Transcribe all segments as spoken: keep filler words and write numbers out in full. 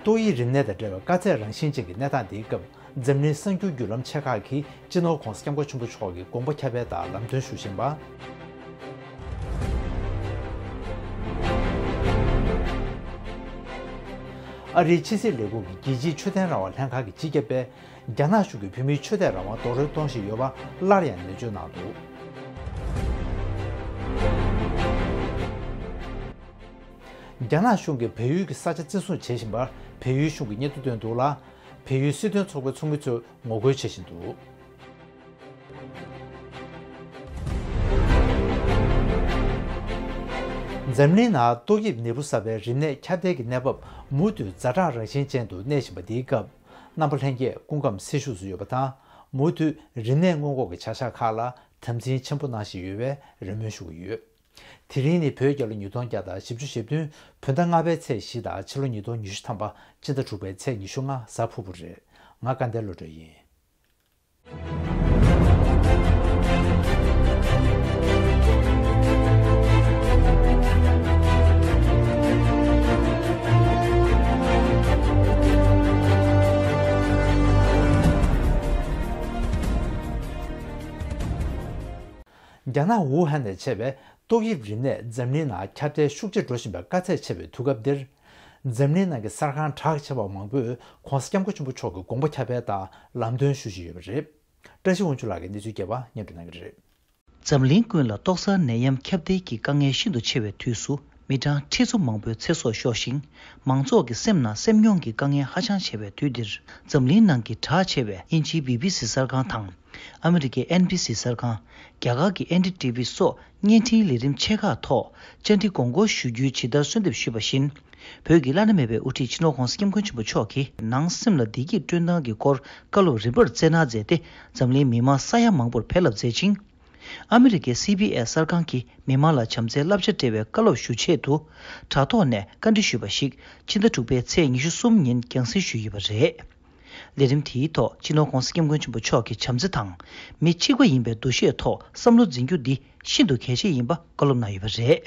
ཏོག་དབྱིབས་རིམས་ནད་དང་འབྲེལ་བའི་དཀའ་ཚེགས་རང་བཞིན་ཅན་གྱི་གནས་སྟངས་འདིའི་སྐབས། འཛམ་གླིང་གསར་འགྱུར་བརྒྱུད་ལམ་ཆེ་ཁག་གིས་སྤྱི་ནོར་༧གོང་ས་༧སྐྱབས་མགོན་ཆེན་པོ་མཆོག་གི་དགོངས་པ་ཁྱབ་སྤེལ་དང་ལམ་སྟོན་ཞུ་བཞིན་པ། ཨ་རིའི་ཕྱི་སྲིད་ལས་ཁུངས་ཀྱི་རྒྱལ་སྤྱིའི་ཆོས་དད་རང་དབང་ལྷན་ཁང་གི་སྤྱི་ཁྱབ་པས། རྒྱ་ནག་གཞུང་གིས་བོད་མིའི་ཆོས་དད་རང་དབང་རྡོག་རོལ་གཏོང་བཞིན་ཡོད་པ་སླར་ཡང་ནན་བརྗོད་གནང་འདུག་རྒྱ་ནག་གཞུང་གིས་བལ་ཡུལ་གྱི་ས་ཆ་བཙན་བཟུང་བྱེད་བཞིན་པར་བལ་ཡུལ་གཞུང་གིས་སྙན་ཐོ་བཏོན་འདུག་ལ། བལ་ཡུལ་སྲིད་དོན་ཚོགས་པའི་ཚོགས་མི་ཚོས་ངོ་རྒོལ་བྱེད་བཞིན་འདུག་འཛམ་གླིང་ནང་ཏོག་དབྱིབས་ནད་འབུ་གསར་པའི་རིམས་ནད་ཁྱབ་གདལ་གྱི་གནས་བབ་མུ་མཐུད་ཛ་དྲག་རང་བཞིན་ཅན་དུ་གནས་བཞིན་པ་འདིའི་སྐབས། རྣམ་པ་ལྷན་རྒྱས་སྐུ་ཁམས་སེལ་ཤུགས་སུ་ཡོད་པ་དང་། མུ་མཐུད་རིམས་ནད་སྔོན་འགོག་གི་བྱ་གཞག་ཁག་ལ་དམ་འཛིན་ཆེན་པོ་གནང་བཞིན་ཡོད་པའི་རེ་སྨོན་ཞུ་གི་ཡོད། དེ་རིང་ནི་བོད་རྒྱལ་ལོ་ཉིས་སྟོང་བརྒྱ་དང་བཞི་བཅུ་ཞེ་བདུན། བོད་ཟླ་ལྔ་པའི་ཚེས་བཞི་དང་ཕྱི་ལོ་ཉིས་སྟོང་ཉི་ཤུ་ཐམ་པ། སྤྱི་ཟླ་དྲུག་པའི་ཚེས་ཉི་ཤུ་ལྔ་གཟའ་ཕུར་བུ་རེད། ང་སྐལ་ལྡན་བློ་གྲོས་ཡིན། རྒྱ་ནག་ཝུ་ཧན་ནས་མཆེད་པའི་ཏོག་དབྱིབས་རིམས་ནད་འཛམ་གླིང་ནང་ཁྱབ་གདལ་ཤུགས་ཆེ་འགྲོ་བཞིན་པའི་དཀའ་ཚེགས་ཆེ་བའི་དུས་སྐབས་འདིར། འཛམ་གླིང་ནང་གི་གསར་ཁང་གྲགས་ཆེ་བ་མང་པོས་༧གོང་ས་༧སྐྱབས་མགོན་ཆེན་པོ་མཆོག་གི་དགོངས་པ་ཁྱབ་སྤེལ་དང་ལམ་སྟོན་ཞུ་བཞིན་ཡོད་པ་རེད། བཀྲ་ཤིས་དབང་ཕྱུག་ལགས་ཀྱིས་གནས་ཚུལ་རྒྱས་པ་སྙན་སྒྲོན་གནང་གི་རེད། འཛམ་གླིང་ཀུན་ལ་ཏོག་གསར་ནད་ཡམས་ཁྱབ་གདལ་གྱི་དཀའ་ངལ་ཤིན་ཏུ་ཆེ་བའི་དུས་སུ། མི་གྲངས་ཁྲི་ཚོ་མང་པོའི་ཚེ་སྲོག་ཤོར་ཞིང་། མང་ཚོགས་ཀྱི་སེམས་ནང་སེམས་མྱོང་གི་དཀའ་ངལ་ཧ་ཅང་ཆེ་བའི་དུས་འདིར། འཛམ་གླིང་ནང་གི་གྲགས་ཆེ་བའི་དབྱིན་ཇིའི་བི་བི་སི་གསར་ཁང་དང་། ཨ་མི་རི་ཀའི་ཨེན་བི་སི་གསར་ཁང་། རྒྱ་གར་གྱི་ཨེན་ཌི་ཊི་བི་སོགས་བརྙན་འཕྲིན་ལས་རིམ་ཆེ་ཁག་ཐོག་བཅར་འདྲི་དགོངས་སྐོར་ཞུ་རྒྱུའི་ཇི་ལྟར་གསོལ་འདེབས་ཞུས་པ་བཞིན། བོད་ཀྱི་བླ་ན་མེད་པའི་དབུ་ཁྲིད་སྤྱི་ནོར་༧གོང་ས་༧སྐྱབས་མགོན་ཆེན་པོ་མཆོག་གིས་ནང་སེམས་ལ་བདེ་སྐྱིད་བསྐྲུན་སྟངས་ཀྱི་སྐོར་བཀའ་སློབ་རིམ་པར་སྩལ་གནང་མཛད་དེ། འཛམ་གླིང་མི་མང་ས་ཡ་མང་པོར་ཕན་རླབས་མཛད་ཅིང་། ཨ་མི་རི་ཀའི་སི་བི་ཨེས་གསར་ཁང་གིས་མི་མང་ལ་བྱམས་བརྩེའི་བསླབ་བྱ་འབྲེལ་བའི་བཀའ་སློབ་ཞུ་ཆེད་དུ། དྲ་ཐོག་ནས་བཀའ་འདྲི་ཞུས་པ་ཞིག་ཕྱི་ཟླ་དྲུག་པའི་ཚེས་ཉི་ཤུ་གསུམ་ཉིན་རྒྱང་སྲིང་ཞུས་ཡོད་པ་རེད། ལས་རིམ་དེའི་ཐོག་སྤྱི་ནོར་༧གོང་ས་༧སྐྱབས་མགོན་ཆེན་པོ་མཆོག་གི་བྱམས་བརྩེ་དང་། མི་གཅིག་པ་ཡིན་པའི་འདུ་ཤེས་ཐོག་བསམ་བློ་འཛིན་རྒྱུ་འདི་ཤིན་ཏུ་གལ་ཆེ་ཡིན་པ་བཀའ་སློབ་གནང་ཡོད་པ་རེད།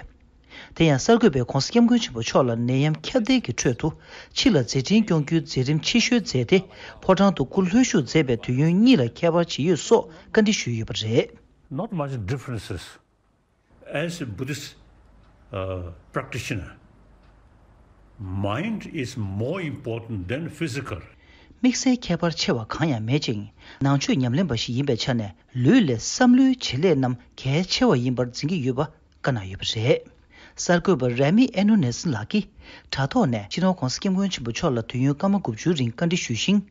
དེ་ཡང་གསར་འགོད་པས་༧གོང་ས་༧སྐྱབས་མགོན་ཆེན་པོ་མཆོག་ལ་ནད་ཡམས་ཁྱབ་གདལ་གྱི་ཁྲོད་དུ། ཕྱི་ལ་མཛད་འཕྲིན་སྐྱོང་རྒྱུའི་མཛད་རིམ་ཆེ་ཤོས་མཛད་དེ། ཕོ་བྲང་དུ་སྐུ་ལྷོད་བཞུགས་མཛད་པའི་དུས་ཡུན་གཉིས་ལ་ཁྱད་པར་ཇི་ཡོད་སོགས་བཀའ་འདྲི་ཞུས་ཡོད་པ་རེད། Not much differences. As a Buddhist, uh, practitioner, mind is more important than physical. དམིགས་བསལ་ཁྱད་པར་ཆེ་བ་གང་ཡང་མེད་ཅིང་། ནང་ཆོས་ཉམས་ལེན་པ་ཞིག་ཡིན་པའི་ཆ་ནས། ལུས་ལས་བསམ་བློའི་བྱེད་ལས་རྣམས་གལ་ཆེ་བ་ཡིན་པར་འཛིན་གྱི་ཡོད་པ་བཀའ་གནང་ཡོད་པ་རེད། གསར་འགོད་པ་རེ་མི་ཨེ་ནུ་ནེ་སན་ལགས་ཀྱིས་དྲ་ཐོག་ནས་སྤྱི་ནོར་༧གོང་ས་༧སྐྱབས་མགོན་ཆེན་པོ་མཆོག་ལ་དུས་ཡུན་སྐར་མ་དགུ་བཅུའི་རིང་བཀའ་འདྲི་ཞུས་ཤིང་།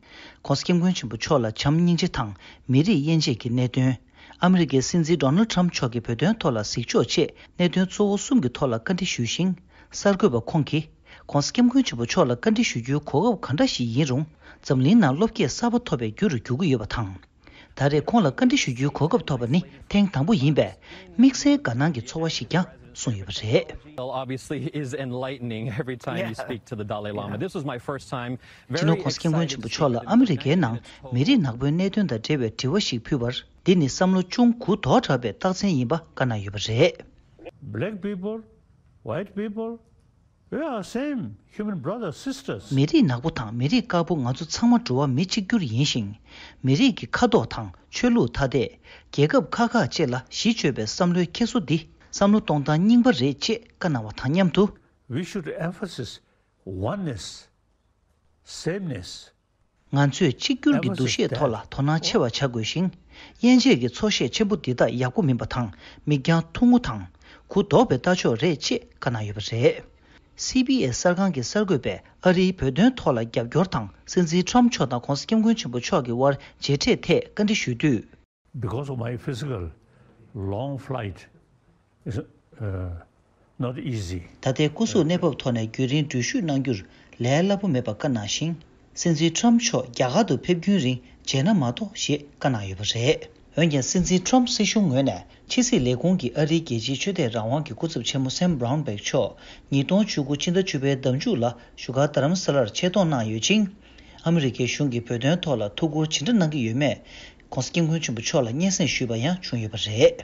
༧གོང་ས་༧སྐྱབས་མགོན་ཆེན་པོ་མཆོག་ལ་བྱམས་སྙིང་རྗེ་དང་མི་རིགས་དབྱེ་འབྱེད་ཀྱི་གནད་དོན། ཨ་མི་རི་ཀའི་སྲིད་འཛིན་ཌོ་ནལ་ཊམ་མཆོག་གི་བོད་དོན་ཐོག་ལ་གཟིགས་ཕྱོགས་བཅས་གནད་དོན་གཙོ་བོ་གསུམ་གྱི་ཐོག་ལ་བཀའ་འདྲི་ཞུས་ཤིང་། གསར་འགོད་པ་ཁོང་གིས་༧གོང་ས་༧སྐྱབས་མགོན་ཆེན་པོ་མཆོག་ལ་བཀའ་འདྲི་ཞུ་རྒྱུའི་གོ་སྐབས་ག་འདྲ་ཞིག་ཡིན་རུང་། འཛམ་གླིང་ནང་བློ་སྐྱེད་གསར་པ་ཐོབ་པའི་རྒྱུ་རུ་འགྱུར་གྱི་ཡོད་པ་དང་། ད་རེས་ཁོང་ལ་བཀའ་འདྲི་ཞུ་རྒྱུའི་གོ་སྐབས་ཐོབ་པ་ནི་ཐེངས་དང་པོ་ཡིན་པས། དམིགས་བསལ་དགའ་སྣང་གི་ཚོར་བ་ཞིག་ཀྱང་གསུངས་ཡོད་པ་རེད། Well, obviously, is enlightening every time you speak to the Dalai Lama. This was my first time. སྤྱི་ནོར་༧གོང་ས་༧སྐྱབས་མགོན་ཆེན་པོ་མཆོག་ལ་ཨ་མི་རི་ཀའི་ནང་མི་རིགས་ནག་པོའི་གནད་དོན་དང་འབྲེལ་བའི་དྲི་བ་ཞིག་ཕུལ་བར། འདི་ནི་བསམ་བློ་ཅུང་གུ་དོག་དྲགས་པའི་རྟགས་མཚན་ཡིན་པ་བཀའ་གནང་ཡོད་པ་རེད། Black people, white people, we are same human brothers, sisters. མི་རིགས་ནག་པོ་དང་མི་རིགས་དཀར་པོ་ང་ཚོ་ཚང་མ་འགྲོ་བ་མི་གཅིག་གྱུར་ཡིན་ཞིང་། མི་རིགས་ཀྱི་ཁ་དོག་དང་ཆོས་ལུགས་ཐ་དད། རྒྱལ་ཁབ་ཁག་ཁག་བཅས་ལ་གཞི་བཅོལ་བའི་བསམ་བློའི་འཁྱེར་སོ་འདི་བསམ་བློ་གཏོང་སྟངས་རྙིང་པ་རེད་ཅེས་བཀའ་གནང་བ་དང་མཉམ་དུ། We should emphasize oneness, sameness. ང་ཚོས་གཅིག་གྱུར་གྱི་འདུ་ཤེས་ཐོག་ལ་དོ་སྣང་ཆེ་བ་བྱ་དགོས་ཤིང་། དབྱེ་འབྱེད་ཀྱི་ཚོར་ཤེས་ཆེན་པོ་འདི་དག་ཡག་པོ་མིན་པ་དང་། མིག་རྒྱང་ཐུང་ངུ་དང་། གུ་དོག་པའི་ལྟ་ཕྱོགས་རེད་ཅེས་བཀའ་གནང་ཡོད་པ་རེད། སི་བི་ཨེས་གསར་ཁང་གི་གསར་འགོད་པས་ཨ་རིའི་བོད་དོན་ཐོག་ལ་རྒྱབ་སྐྱོར་དང་། སྲིད་འཛིན་ཊམ་མཆོག་དང་༧གོང་ས་༧སྐྱབས་མགོན་ཆེན་པོ་མཆོག་གི་དབར་མཇལ་འཕྲད་ཐད་བཀའ་འདྲི་ཞུས་དུས། Because of my physical long flight is, uh, not easy. ད་ལྟའི་སྐུ་གཟུགས་གནས་བབ་ཐོག་ནས་རྒྱུན་རིང་འགྲུལ་བཞུད་གནང་རྒྱུར་ལས་སླ་པོ་མེད་པ་བཀའ་གནང་ཞིང་། སྲིད་འཛིན་ཊམ་མཆོག་རྒྱ་གར་དུ་ཕེབས་རྒྱུན་རིང་མཇལ་ན་མ་གཏོགས་ཞེས་བཀའ་གནང་ཡོད་པ་རེད། འོན་ཀྱང་སྲིད་འཛིན་ཊམ་སྲིད་གཞུང་ངོས་ནས་ཕྱི་སྲིད་ལས་ཁུངས་ཀྱིས་ཨ་རིའི་རྒྱལ་སྤྱིའི་ཆོས་དད་རང་དབང་གི་སྐུ་ཚབ་ཆེན་མོ་སེམ་བྷ་རའུན་བྷེག་མཆོག་ཉིས་སྟོང་བཅུ་དགུ་ཕྱི་ཟླ་བཅུ་པའི་ཟླ་མཇུག་ལ་བཞུགས་སྒར་རྡ་རམ་ས་ལར་ཆེད་གཏོང་གནང་ཡོད་ཅིང་། ཨ་མི་རི་ཀའི་གཞུང་གིས་བོད་དོན་ཐོག་ལ་ཐུགས་ཁུར་ཇི་འདྲ་གནང་གི་ཡོད་མེད། ༧གོང་ས་༧སྐྱབས་མགོན་ཆེན་པོ་མཆོག་ལ་སྙན་སེང་ཞུས་པ་ཡང་བྱུང་ཡོད་པ་རེད།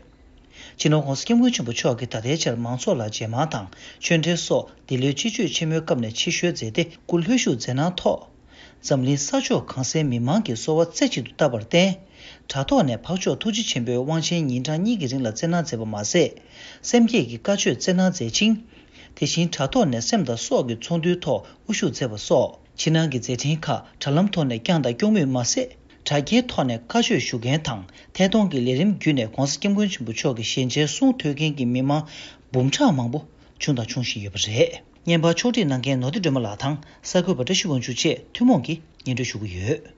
སྤྱི་ནོར་༧གོང་ས་༧སྐྱབས་མགོན་ཆེན་པོ་མཆོག་གིས་ད་ལྟའི་ཆར་མང་ཚོགས་ལ་རྗེས་མར་དང་ཆོས་འབྲེལ་སོགས་འདི་ལོའི་སྤྱི་སྤྱོད་ཆེན་མོའི་སྐབས་ནས་ཆེད་ཞུ་མཛད་དེ་སྐུ་ལྷོད་བཞུགས་མཛད་གནང་ཐོག་འཛམ་གླིང་ས་ཕྱོགས་གང་སའི་མི་མང་གིས་གསོལ་བ་རྩེ་གཅིག་ཏུ་བཏབ་པར་བརྟེན། དྲ་ཐོག་ནས་འཕགས་མཆོག་ཐུགས་རྗེ་ཆེན་པོའི་དབང་ཆེན་ཉིན་གྲངས་གཉིས་ཀྱི་རིང་ལ་སྩལ་གནང་མཛད་པ་མ་ཟད། སེམས་བསྐྱེད་ཀྱི་བཀའ་ཆོས་སྩལ་གནང་མཛད་ཅིང་། དེ་བཞིན་དྲ་ཐོག་ནས་སེམས་དང་སྲོག་གི་ཚོགས་འདུའི་ཐོག་དབུ་བཞུགས་མཛད་པ་སོགས་ཕྱི་ནང་གི་མཛད་འཕྲིན་ཁག་དྲ་ལམ་ཐོག་ནས་བསྐྱངས་དང་སྐྱོང་མུས་མ་ཟད། དྲ་རྒྱའི་ཐོག་ནས་བཀའ་ཆོས་ཞུ་མཁན་དང་ཐད་གཏོང་གི་ལས་རིམ་བརྒྱུད་ནས་༧གོང་ས་༧སྐྱབས་མགོན་ཆེན་པོ་མཆོག་གི་ཞལ་མཇལ་གསུང་ཐོས་མཁན་གྱི་མི་མང་འབུམ་ཕྲག་མང་པོ་བྱུང་དང་འབྱུང་བཞིན་ཡོད་པ་རེད། བརྙན་པར་ཕྱོགས་སྒྲིག་གནང་མཁན་ནོར་བདེ་སྒྲོལ་མ་ལགས་དང་གསར་འགོད་པ་བཀྲ་ཤིས་དབང་ཕྱུག་བཅས་ཐུན་མོང་གིས་སྙན་སྒྲོན་ཞུ་གི་ཡོད།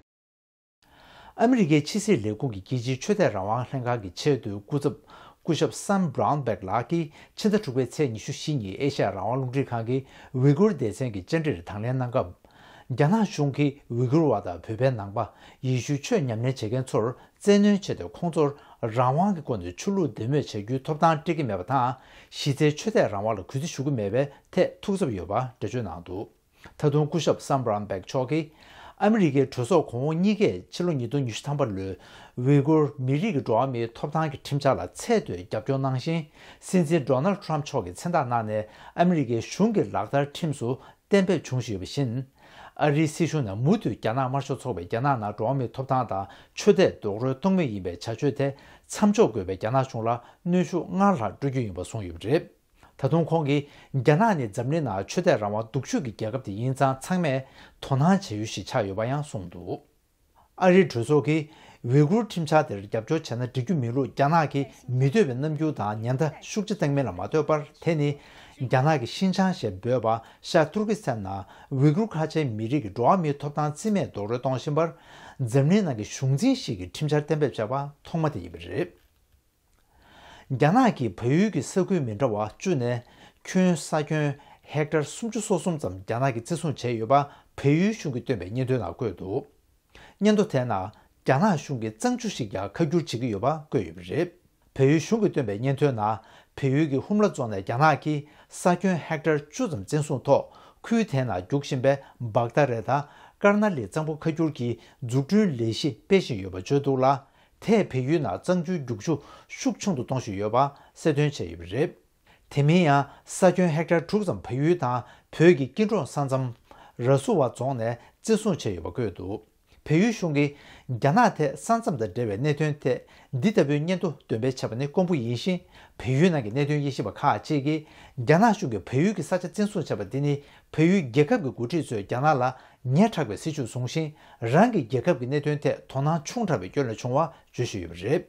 ཨ་མི་རི་ཀའི་ཕྱི་སྲིད་ལས་ཁུངས་ཀྱི་རྒྱལ་སྤྱིའི་ཆོས་དད་རང་དབང་ལྷན་ཁང་གི་ཆེས་མཐོའི་སྐུ་ཚབ་སྐུ་ཞབས་Sam Brownback་ལགས་ཀྱིས་ཕྱི་ཟླ་དྲུག་པའི་ཚེས་ཉི་ཤུ་བཞི་ཉིན་ཨེ་ཤ་ཡ་རང་དབང་རླུང་འཕྲིན་ཁང་གི་ཝི་གུར་སྡེ་ཚན་གྱི་བཅར་འདྲིར་དང་ལེན་གནང་སྐབས། རྒྱ་ནག་གཞུང་གིས་ཝི་གུར་བ་དང་བོད་པའི་ནང་པ་ཡེ་ཤུའི་ཆོས་ཉམས་ལེན་བྱེད་མཁན་ཚོར་བཙན་གནོན་བྱས་ཏེ། ཁོང་ཚོར་རང་དབང་གི་སྒོ་ནས་ཆོས་ལུགས་འདེམས་སྤྱོད་བྱ་རྒྱུའི་ཐོབ་ཐང་སྤྲད་ཀྱི་མེད་པ་དང་། གཞི་རྩའི་ཆོས་དད་རང་དབང་ལ་གུས་བརྩི་ཞུ་གི་མེད་པའི་ཐད་ཐུགས་འཚབ་ཡོད་པ་འགྲེལ་བརྗོད་གནང་འདུག་ད་དུང་སྐུ་ཞབས་Sam Brownback་མཆོག་གིས། ཨ་མི་རི་ཀའི་གྲོས་ཚོགས་གོང་འོག་གཉིས་ཀས་ཕྱི་ལོ་ཉིས་སྟོང་ཉི་ཤུ་ཐམ་པ་ལོའི་ཝི་གུར་མི་རིགས་ཀྱི་འགྲོ་བ་མིའི་ཐོབ་ཐང་གི་ཁྲིམས་འཆར་ལ་ཚད་མཐོའི་རྒྱབ་སྐྱོར་གནང་ཞིང་། སྲིད་འཛིན་Donald Trump་མཆོག་གིས་མཚན་རྟགས་གནང་ནས་ཨ་མི་རི་ཀའི་གཞུང་གི་ལག་བསྟར་ཁྲིམས་སུ་གཏན་འབེབས་བྱུང་བཞིན་ཡོད་པ་བཞིན། ཨ་རིའི་སྲིད་གཞུང་ནས་མུ་མཐུད་རྒྱ་ནག་དམར་ཤོག་ཚོགས་པས་རྒྱ་ནག་ནང་འགྲོ་བ་མིའི་ཐོབ་ཐང་དང་ཆོས་དད་རྡོག་རོལ་གཏོང་མུས་ཡིན་པའི་བྱ་སྤྱོད་དེ་མཚམས་འཇོག་དགོས་པའི་རྒྱ་ནག་གཞུང་ལ་གནོན་ཤུགས་སྔར་ལྷག་སྤྲོད་རྒྱུ་ཡིན་པ་གསུངས་ཡོད་པ་རེད། ད་དུང་ཁོང་གིས། རྒྱ་ནག་ནི་འཛམ་གླིང་ནང་ཆོས་དད་རང་དབང་སྡུག་ཤོས་ཀྱི་རྒྱལ་ཁབ་དེ་ཡིན་ཙང་། ཚང་མས་དོ་སྣང་བྱེད་ཡུལ་ཞིག་ཆགས་ཡོད་པ་ཡང་གསུངས་འདུག་ཨ་རིའི་གྲོས་ཚོགས་ཀྱིས་ཝི་གུར་ཁྲིམས་འཆར་དེར་རྒྱབ་སྐྱོར་བྱས་ན་འགྲིག་རྒྱུ་མིན་ལུགས་རྒྱ་ནག་གིས་མི་འདོད་པའི་རྣམ་འགྱུར་དང་ཉེན་བརྡ་ཤུགས་ཆེ་བཏང་མིན་ལ་མ་ལྟོས་པར། དེ་ནི་རྒྱ་ནག་གི་ཤིན་ཅང་ཞེས་འབོད་པ་ཤར་ཏུར་ཀི་སི་ཐན་ནང་ཝི་གུར་ཁ་ཆེའི་མི་རིགས་ཀྱི་འགྲོ་བ་མིའི་ཐོབ་ཐང་རྩིས་མེད་རྡོག་རོལ་གཏོང་བཞིན་པར། འཛམ་གླིང་ནང་གི་གཞུང་འཛིན་ཞིག་གིས་ཁྲིམས་འཆར་གཏན་འབེབས་བྱས་པ་ཐོག་མ་དེ་ཡིན་པ་རེད། རྒྱ་ནག་གིས་བལ་ཡུལ་གྱི་ས་ཁུལ་མི་འདྲ་བ་བཅུ་ནས་ཁྱོན་ས་ཁྱོན་ཧེག་ཊར་སུམ་ཅུ་སོ་གསུམ་ཙམ་རྒྱ་ནག་གིས་བཙན་བཟུང་བྱས་ཡོད་པ་བལ་ཡུལ་གཞུང་གིས་བཏོན་པའི་སྙན་ཐོའི་ནང་བཀོད་འདུག་སྙན་ཐོ་དེའི་ནང་རྒྱ་ནག་གཞུང་གིས་གཙང་ཆུ་ཞིག་ཀྱང་ཁ་བསྒྱུར་བྱེད་ཀྱི་ཡོད་པ་བཀོད་ཡོད་པ་རེད། བལ་ཡུལ་གཞུང་གིས་བཏོན་པའི་སྙན་ཐོའི་ནང་བལ་ཡུལ་གྱི་ཧུམ་ལ་རྫོང་ནས་རྒྱ་ནག་གིས་ས་ཁྱོན་ཧེག་ཊར་བཅུ་ཙམ་བཙན་བཟུང་ཐོག་ཁུལ་དེའི་ནང་རྒྱུག་བཞིན་པའི་བག་ཏ་རེ་དང་ཀར་ན་ལི་གཙང་པོ་ཁ་བསྒྱུར་གྱི་འཛུགས་སྐྲུན་ལས་གཞི་སྤེལ་བཞིན་ཡོད་པ་བརྗོད་འདུག་ལ། དེས་བལ་ཡུལ་ནང་གཙང་ཆུའི་རྒྱུག་ཆུ་ཤུགས་ཆུང་དུ་གཏོང་བཞིན་ཡོད་པ་གསལ་སྟོན་བྱས་ཡོད་པ་རེད། དེ་མིན་ཡང་ས་ཁྱོན་ཧེག་ཊར་དྲུག་ཙམ་བལ་ཡུལ་དང་བོད་ཀྱི་སྐྱིད་གྲོང་ས་མཚམས་ར་སུ་ཝ་རྫོང་ནས་བཙན་བཟུང་བྱས་ཡོད་པ་བཀོད་འདུག་བལ་ཡུལ་གཞུང་གིས་རྒྱ་ནག་ཐད་ས་མཚམས་དང་འབྲེལ་བའི་གནད་དོན་ཐད་འདི་ལྟ་བུའི་སྙན་ཐོ་འདོན་སྤེལ་བྱས་པ་ནི་དཀོན་པོ་ཡིན་ཞིང་། བལ་ཡུལ་ནང་གི་གནད་དོན་དབྱེ་ཞིབ་པ་ཁག་ཅིག་གིས་རྒྱ་ནག་གཞུང་གིས་བལ་ཡུལ་གྱི་ས་ཆ་བཙན་བཟུང་བྱས་པ་འདི་ནི་བལ་ཡུལ་རྒྱལ་ཁབ་ཀྱི་འགོ་ཁྲིད་ཚོས་རྒྱ་ནག་ལ་ཉེ་དྲགས་པའི་སྲིད་བྱུས་བཟུང་ཞིང་། རང་གི་རྒྱལ་ཁབ་ཀྱི་གནད་དོན་ཐད་དོ་སྣང་ཆུང་དྲགས་པའི་སྐྱོན་ལས་བྱུང་བ་བརྗོད་བཞིན་ཡོད་པ་རེད།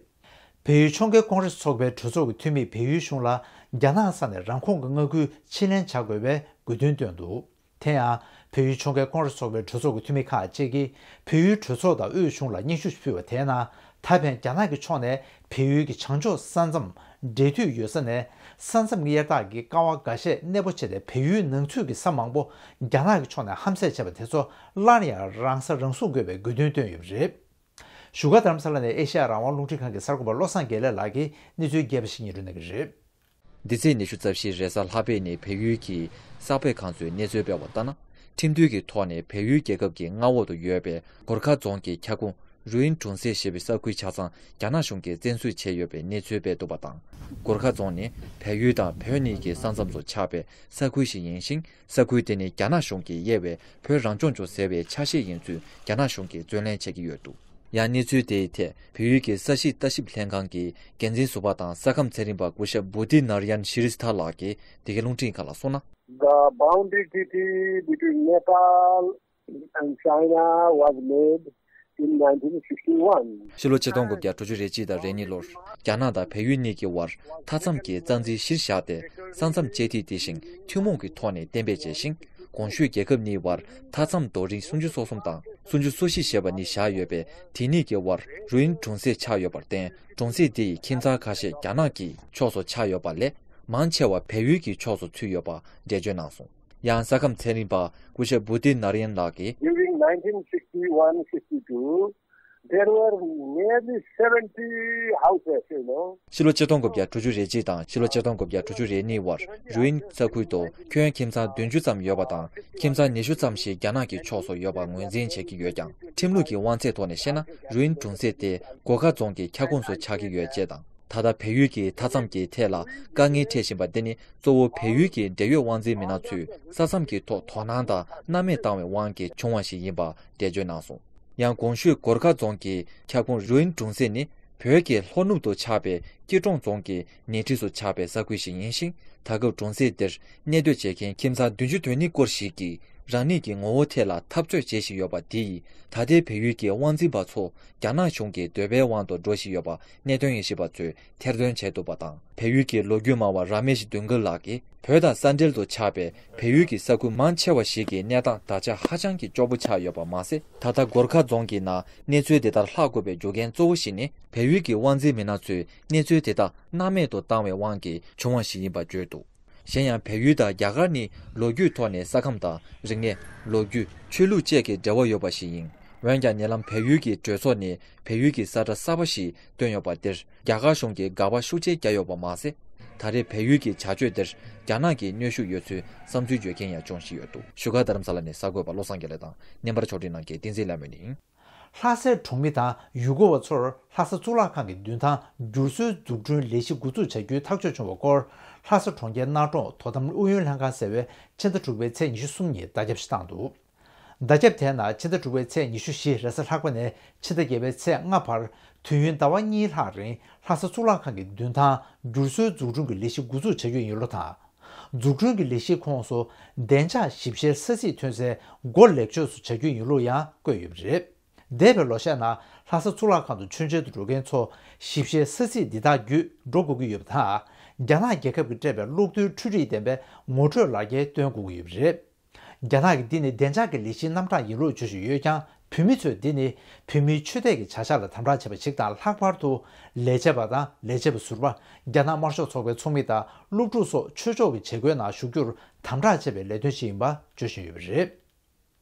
བལ་ཡུལ་ཕྱོགས་འགལ་ཀོང་རེས་ཚོགས་པའི་གྲོས་ཚོགས་ཀྱི་འཐུས་མིས་བལ་ཡུལ་གཞུང་ལ་རྒྱ་ནག་ས་ནས་རང་ཁོངས་ཀྱི་མངའ་ཁུལ་ཕྱིར་ལེན་བྱ་དགོས་པའི་དགོས་འདུན་བཏོན་འདུག་དེ་ཡང་། བལ་ཡུལ་ཕྱོགས་འགལ་ཀོང་རེས་ཚོགས་པའི་གྲོས་ཚོགས་ཀྱི་འཐུས་མི་ཁག་ཅིག་གིས་བལ་ཡུལ་གྲོས་ཚོགས་དང་དབུས་གཞུང་ལ་སྙན་ཞུ་ཕུལ་བ་དེའི་ནང་། ད་ཕན་རྒྱ་ནག་གི་ཕྱོགས་ནས་བལ་ཡུལ་གྱི་བྱང་ཕྱོགས་ས་མཚམས་འབྲེལ་མཐུད་ཡོད་ས་ནས་ས་མཚམས་ཀྱི་གཡར་དག་གི་ཀ་བ་འགའ་ཤས་གནས་སྤོ་བྱས་ཏེ། བལ་ཡུལ་ནང་ཚུད་ཀྱི་ས་མང་པོ་རྒྱ་ནག་གི་ཕྱོགས་ནས་ཧམ་བཟས་བྱས་པ་དེ་ཚོ་སླར་ཡང་རང་ས་རང་སྲུང་དགོས་པའི་དགོས་འདུན་བཏོན་ཡོད་པ་རེད། བཞུགས་སྒར་རྡ་རམ་ས་ལ་ནས་ཨེ་ཤ་ཡ་རང་དབང་རླུང་འཕྲིན་ཁང་གི་གསར་འགོད་པ་བློ་བཟང་དགེ་ལེགས་ལགས་ཀྱིས་གནས་ཚུལ་རྒྱས་པ་ཞིག་སྙན་སྒྲོན་གནང་གི་རེད། འདི་ཚེས་ཉི་ཤུ་རྩ་བཞི་རེས་གཟའ་ལྷག་པའི་ཉིན་བལ་ཡུལ་གྱི་གསར་སྤེལ་ཁང་ཚོས་གནས་ཚུལ་སྤེལ་བ་ལྟར་ན། ཁྲིམས་མཐུན་གྱི་ཐོག་ནས་བལ་ཡུལ་རྒྱལ་ཁབ་ཀྱི་མངའ་འོག་ཏུ་ཡོད་པའི་གོར་ཁ་རྫོང་གི་ཁྱབ་ཁོངས་རུ་ཨིན་གྲོང་གསེབ་ཞེས་པའི་ས་ཁུལ་ཆ་ཚང་རྒྱ་ནག་གཞུང་གིས་བཙན་འཛུལ་བྱས་ཡོད་པའི་གནས་ཚུལ་སྤེལ་འདུག་པ་དང་། གོར་ཁ་རྫོང་ནི་བལ་ཡུལ་དང་བོད་གཉིས་ཀྱི་ས་མཚམས་སུ་ཆགས་པའི་ས་ཁུལ་ཞིག་ཡིན་ཞིང་། ས་ཁུལ་དེ་ནི་རྒྱ་ནག་གཞུང་གིས་དབྱེ་བའི་བོད་རང་སྐྱོང་ལྗོངས་ཟེར་བའི་ཆ་ཤས་ཡིན་ཚུལ་རྒྱ་ནག་གཞུང་གིས་རྩོད་ལེན་བྱེད་ཀྱི་ཡོད་འདུག་ཡང་གནས་ཚུལ་དེའི་ཐད་བལ་ཡུལ་གྱི་ས་གཤིས་ལྟ་ཞིབ་ལྷན་ཁང་གི་འགན་འཛིན་ཟུར་པ་དང་ས་ཁམས་ཚན་རིག་པ་སྐུ་ཞབས་བུ་ཏི་ནར་ཡན་ཤི་རི་སི་ཐ་ལགས་ཀྱིས་འདི་གའི་རླུང་འཕྲིན་ཁང་ལ་གསུངས་ན། The boundary treaty between Nepal and China was made in nineteen sixty-one. ཕྱི་ལོ་ཆིག་སྟོང་དགུ་བརྒྱ་དྲུག་ཅུ་རེ་གཅིག་དང་རེ་གཉིས་ལོར་རྒྱ་ནག་དང་བལ་ཡུལ་གཉིས་ཀྱི་དབར་མཐའ་མཚམས་ཀྱི་རྩ་འཛིན་གཞིར་བཞག་སྟེ། ས་མཚམས་བཅད་ཐིག་དེ་བཞིན་ཐུན་མོང་གི་ཐོག་ནས་གཏན་འབེབས་བྱས་ཤིང་། གོང་ཞུས་རྒྱལ་ཁབ་གཉིས་དབར་མཐའ་མཚམས་རྡོ་རིང་སུམ་ཅུ་སོ་གསུམ་དང་སུམ་ཅུ་སོ་བཞི་ཞེས་པ་གཉིས་བཞག་ཡོད་པས། དེ་གཉིས་ཀྱི་དབར་རུ་ཨིན་གྲོང་གསེབ་ཆགས་ཡོད་པར་བརྟེན། གྲོང་གསེབ་དེ་ཡི་ཁྱིམ་ཚང་ཁ་ཤས་རྒྱ་ནག་གི་ཕྱོགས་སུ་ཆགས་ཡོད་པ་ལས། མང་ཆེ་བ་བལ་ཡུལ་གྱི་ཕྱོགས་སུ་ཚུད་ཡོད་པ་འགྲེལ་བརྗོད་གནང་སོང་། ཡང་ས་ཁམས་ཚན་རིག་པ་སྐུ་ཞབས་བུ་ཏི་ནར་ཡན་ལགས་ཀྱིས། During nineteen sixty-one sixty-two, there were nearly seventy houses, you know. ཕྱི་ལོ་ཆིག་སྟོང་དགུ་བརྒྱ་དྲུག་ཅུ་རེ་གཅིག་དང་ཕྱི་ལོ་ཆིག་སྟོང་དགུ་བརྒྱ་དྲུག་ཅུ་རེ་གཉིས་བར་རུ་ཨིན་ས་ཁུལ་དུ་ཁྱོན་ཁྱིམ་ཚང་བདུན་ཅུ་ཙམ་ཡོད་པ་དང་། ཁྱིམ་ཚང་ཉི་ཤུ་ཙམ་ཞིག་རྒྱ་ནག་གི་ཕྱོགས་སུ་ཡོད་པ་ངོས་འཛིན་བྱེད་ཀྱི་ཡོད་ཀྱང་། ཁྲིམས་ལུགས་ཀྱི་དབང་ཚད་ཐོག་ནས་བཤད་ན། རུ་ཨིན་གྲོང་གསེབ་དེ་གོར་ཁ་རྫོང་གི་ཁྱབ་ཁོངས་སུ་ཆགས་ཀྱི་ཡོད་ཅེས་དང་ ད་ལྟ་བལ་ཡུལ་གྱི་མཐའ་མཚམས་ཀྱི་ཐད་ལ་དཀའ་ངལ་འཕྲད་བཞིན་པ་འདི་ནི་གཙོ་བོ་བལ་ཡུལ་གྱི་འབྲེལ་ཡོད་དབང་འཛིན་མི་སྣ་ཚོས་ས་མཚམས་ཀྱི་ཐོག་དོ་སྣང་དང་སྣང་མེད་བཏང་བའི་དབང་གིས་བྱུང་བ་ཞིག་ཡིན་པ་འགྲེལ་བརྗོད་གནང་སོང་། ཡང་གོང་ཞུས་གོར་ཁ་རྫོང་གི་ཁྱབ་ཁོངས་རུ་ཨིན་གྲོང་གསེབ་ནི་བོད་ཀྱི་ལྷོ་ནུབ་ཏུ་ཆགས་པའི་སྐྱིད་གྲོང་རྫོང་གི་ཉེ་འཁྲིས་སུ་ཆགས་པའི་ས་ཁུལ་ཞིག་ཡིན་ཞིང་། ད་སྐབས་གྲོང་གསེབ་འདིར་གནས་སྡོད་བྱེད་མཁན་ཁྱིམ་ཚང་བདུན་ཅུ་དོན་གཉིས་སྐོར་ཞིག་གིས་རང་ཉིད་ཀྱི་ངོ་བོ་ཐད་ལ་འཐབ་རྩོད་བྱེད་བཞིན་ཡོད་པ་དེ་ཡིས་ད་ལྟའི་བལ་ཡུལ་གྱི་དབང་འཛིན་པ་ཚོ་རྒྱ་ནག་གཞུང་གི་འདོད་པའི་དབང་དུ་འགྲོ་བཞིན་ཡོད་པ་གནད་དོན་དབྱེ་ཞིབ་པ་ཚོས་ཐེར་འདོན་བྱས་འདུག་པ་དང་། བལ་ཡུལ་གྱི་ལོ་རྒྱུས་སྨྲ་བ་ར་མེ་ཤི་དུན་གི་ལགས་ཀྱིས་བོད་དང་ས་འབྲེལ་དུ་ཆགས་པའི་བལ་ཡུལ་གྱི་ས་ཁུལ་མང་ཆེ་བ་ཞིག་གི་གནས་སྟངས་ད་ཆ་ཧ་ཅང་གི་སྐྱོ་པོ་ཆགས་ཡོད་པ་མ་ཟད། ད་ལྟ་གོར་ཁ་རྫོང་གི་ནང་གནས་ཚུལ་དེ་ལྟར་ལྷག་དགོས་པའི་རྒྱུ་རྐྱེན་གཙོ་བོ་ཞིག་ནི་བལ་ཡུལ་གྱི་དབང་འཛིན་མི་སྣ་ཚོས་གནས་ཚུལ་དེ་དག་སྣང་མེད་དུ་བཏང་བའི་དབང་གིས་བྱུང་བ་ཞིག་ཡིན་པ་བརྗོད་འདུག་གཞན་ཡང་བལ་ཡུལ་དང་རྒྱ་གར་ནི་ལོ་རྒྱུས་ཐོག་ནས་ས་ཁམས་དང་རིག་གནས། ལོ་རྒྱུས། ཆོས་ལུགས་བཅས་ཀྱི་འབྲེལ་བ་ཡོད་པ་ཞིག་ཡིན། འོན་ཀྱང་ཉེ་ལམ་བལ་ཡུལ་གྱི་གྲོས་ཚོགས་ནས་བལ་ཡུལ་གྱི་ས་ཁྲ་གསར་པ་ཞིག་བཏོན་ཡོད་པ་དེར་རྒྱ་གར་གཞུང་གིས་དགག་པ་ཤུགས་ཆེ་བརྒྱབ་ཡོད་པ་མ་ཟད། ད་རེས་བལ་ཡུལ་གྱི་བྱ་སྤྱོད་དེར་རྒྱ་ནག་གིས་གནོན་ཤུགས་ཡོད་ཚུལ་བསམ་ཚུལ་བརྗོད་མཁན་ཡང་ཅུང་ཞིག་ཡོད་འདུག་བཞུགས་སྒར་རྡ་རམ་ས་ལ་ནས་གསར་འགོད་པ་བློ་བཟང་དགེ་ལེགས་དང་། བརྙན་པར་ཕྱོགས་སྒྲིག་གནང་མཁན་བསྟན་འཛིན་ལྷ་མོ་ནས་ཡིན། ལྷ་སའི་གྲོང་མི་དང་ཡུལ་སྐོར་བ་ཚོར་ལྷ་ས་གཙུག་ལག་ཁང་གི་མདུན་ཐང་བསྒྱུར་བཟོའི་འཛུགས་སྐྲུན་ལས་གཞི་འགོ་འཛུགས་བྱ་རྒྱུའི་ཐག་གཅོད་བྱུང་བའི་སྐོར། ལྷ་ས་གྲོང་ཁྱེར་གནའ་གྲོང་དོ་དམ་ཨུ་ཡོན་ལྷན་ཁང་ཟེར་བས་ཕྱི་ཟླ་དྲུག་པའི་ཚེས་ཉི་ཤུ་གསུམ་ཉིན་བརྡ་ཁྱབ་ཞིག་བཏང་འདུག་བརྡ་ཁྱབ་དེའི་ནང་ཕྱི་ཟླ་དྲུག་པའི་ཚེས་ཉི་ཤུ་བཞི་རེས་གཟའ་ལྷག་པ་ནས་ཕྱི་ཟླ་བརྒྱད་པའི་ཚེས་ལྔ་བར་དུས་ཡུན་ཟླ་བ་གཉིས་ལྷག་རིང་ལྷ་ས་གཙུག་ལག་ཁང་གི་མདུན་ཐང་བསྒྱུར་བཟོའི་འཛུགས་སྐྲུན་གྱི་ལས་གཞི་འགོ་འཛུགས་བྱ་རྒྱུ་ཡིན་ལུགས་དང་། འཛུགས་སྐྲུན་གྱི་ལས་གཞིའི་ཁོངས་སུ་བདེ་འཇགས་ཞིབ་བཤེར་ས་ཚིགས་ཐོན་སའི་སྒོ་ལེགས་བཅོས་སུ་བྱ་རྒྱུ་ཡིན་ལུགས་ཡང་བཀོད་ཡོད་པ་རེད། འདས་པའི་ལོ་ཤས་ནང་ལྷ་ས་གཙུག་ལག་ཁང་དུ་མཆོད་མཇལ་དུ་འགྲོ་མཁན་ཚོ་ཞིབ་བཤེར་ས་ཚིགས་འདི་དག་བརྒྱུད་འགྲོ་དགོས་ཀྱི་ཡོད་པ་དང་། རྒྱ་ནག་རྒྱལ་ཁབ་ཀྱིས་སྤྲད་པའི་གློག་རྡུལ་འཕྲུལ་རིག་ལྡན་པའི་ངོ་སྤྲོད་ལག་འཁྱེར་སྟོན་དགོས་ཀྱི་ཡོད་པ་རེད། རྒྱ་ནག་གིས་འདི་ནི་བདེ་འཇགས་ཀྱི་ལས་གཞིའི་རྣམ་གྲངས་ཡིན་ལུགས་བརྗོད་བཞིན་ཡོད་ཀྱང་། བོད་མི་ཚོས་འདི་ནི་བོད་མིའི་ཆོས་དད་ཀྱི་བྱ་གཞག་ལ་དམ་དྲག་བྱས་པ་ཞིག་དང་། ལྷག་པར་དུ་ལས་བྱེད་པ་དང་ལས་བྱེད་པ་ཟུར་པ། རྒྱ་ནག་དམར་ཤོག་ཚོགས་པའི་ཚོགས་མི་དང་། སློབ་ཕྲུག་སོགས་ཆོས་ཕྱོགས་ཀྱི་བྱེད་སྒོའི་ནང་ཞུགས་རྒྱུར་དམ་དྲག་བྱས་པའི་ལས་དོན་ཞིག་ཡིན་པ་བརྗོད་བཞིན་ཡོད་པ་རེད།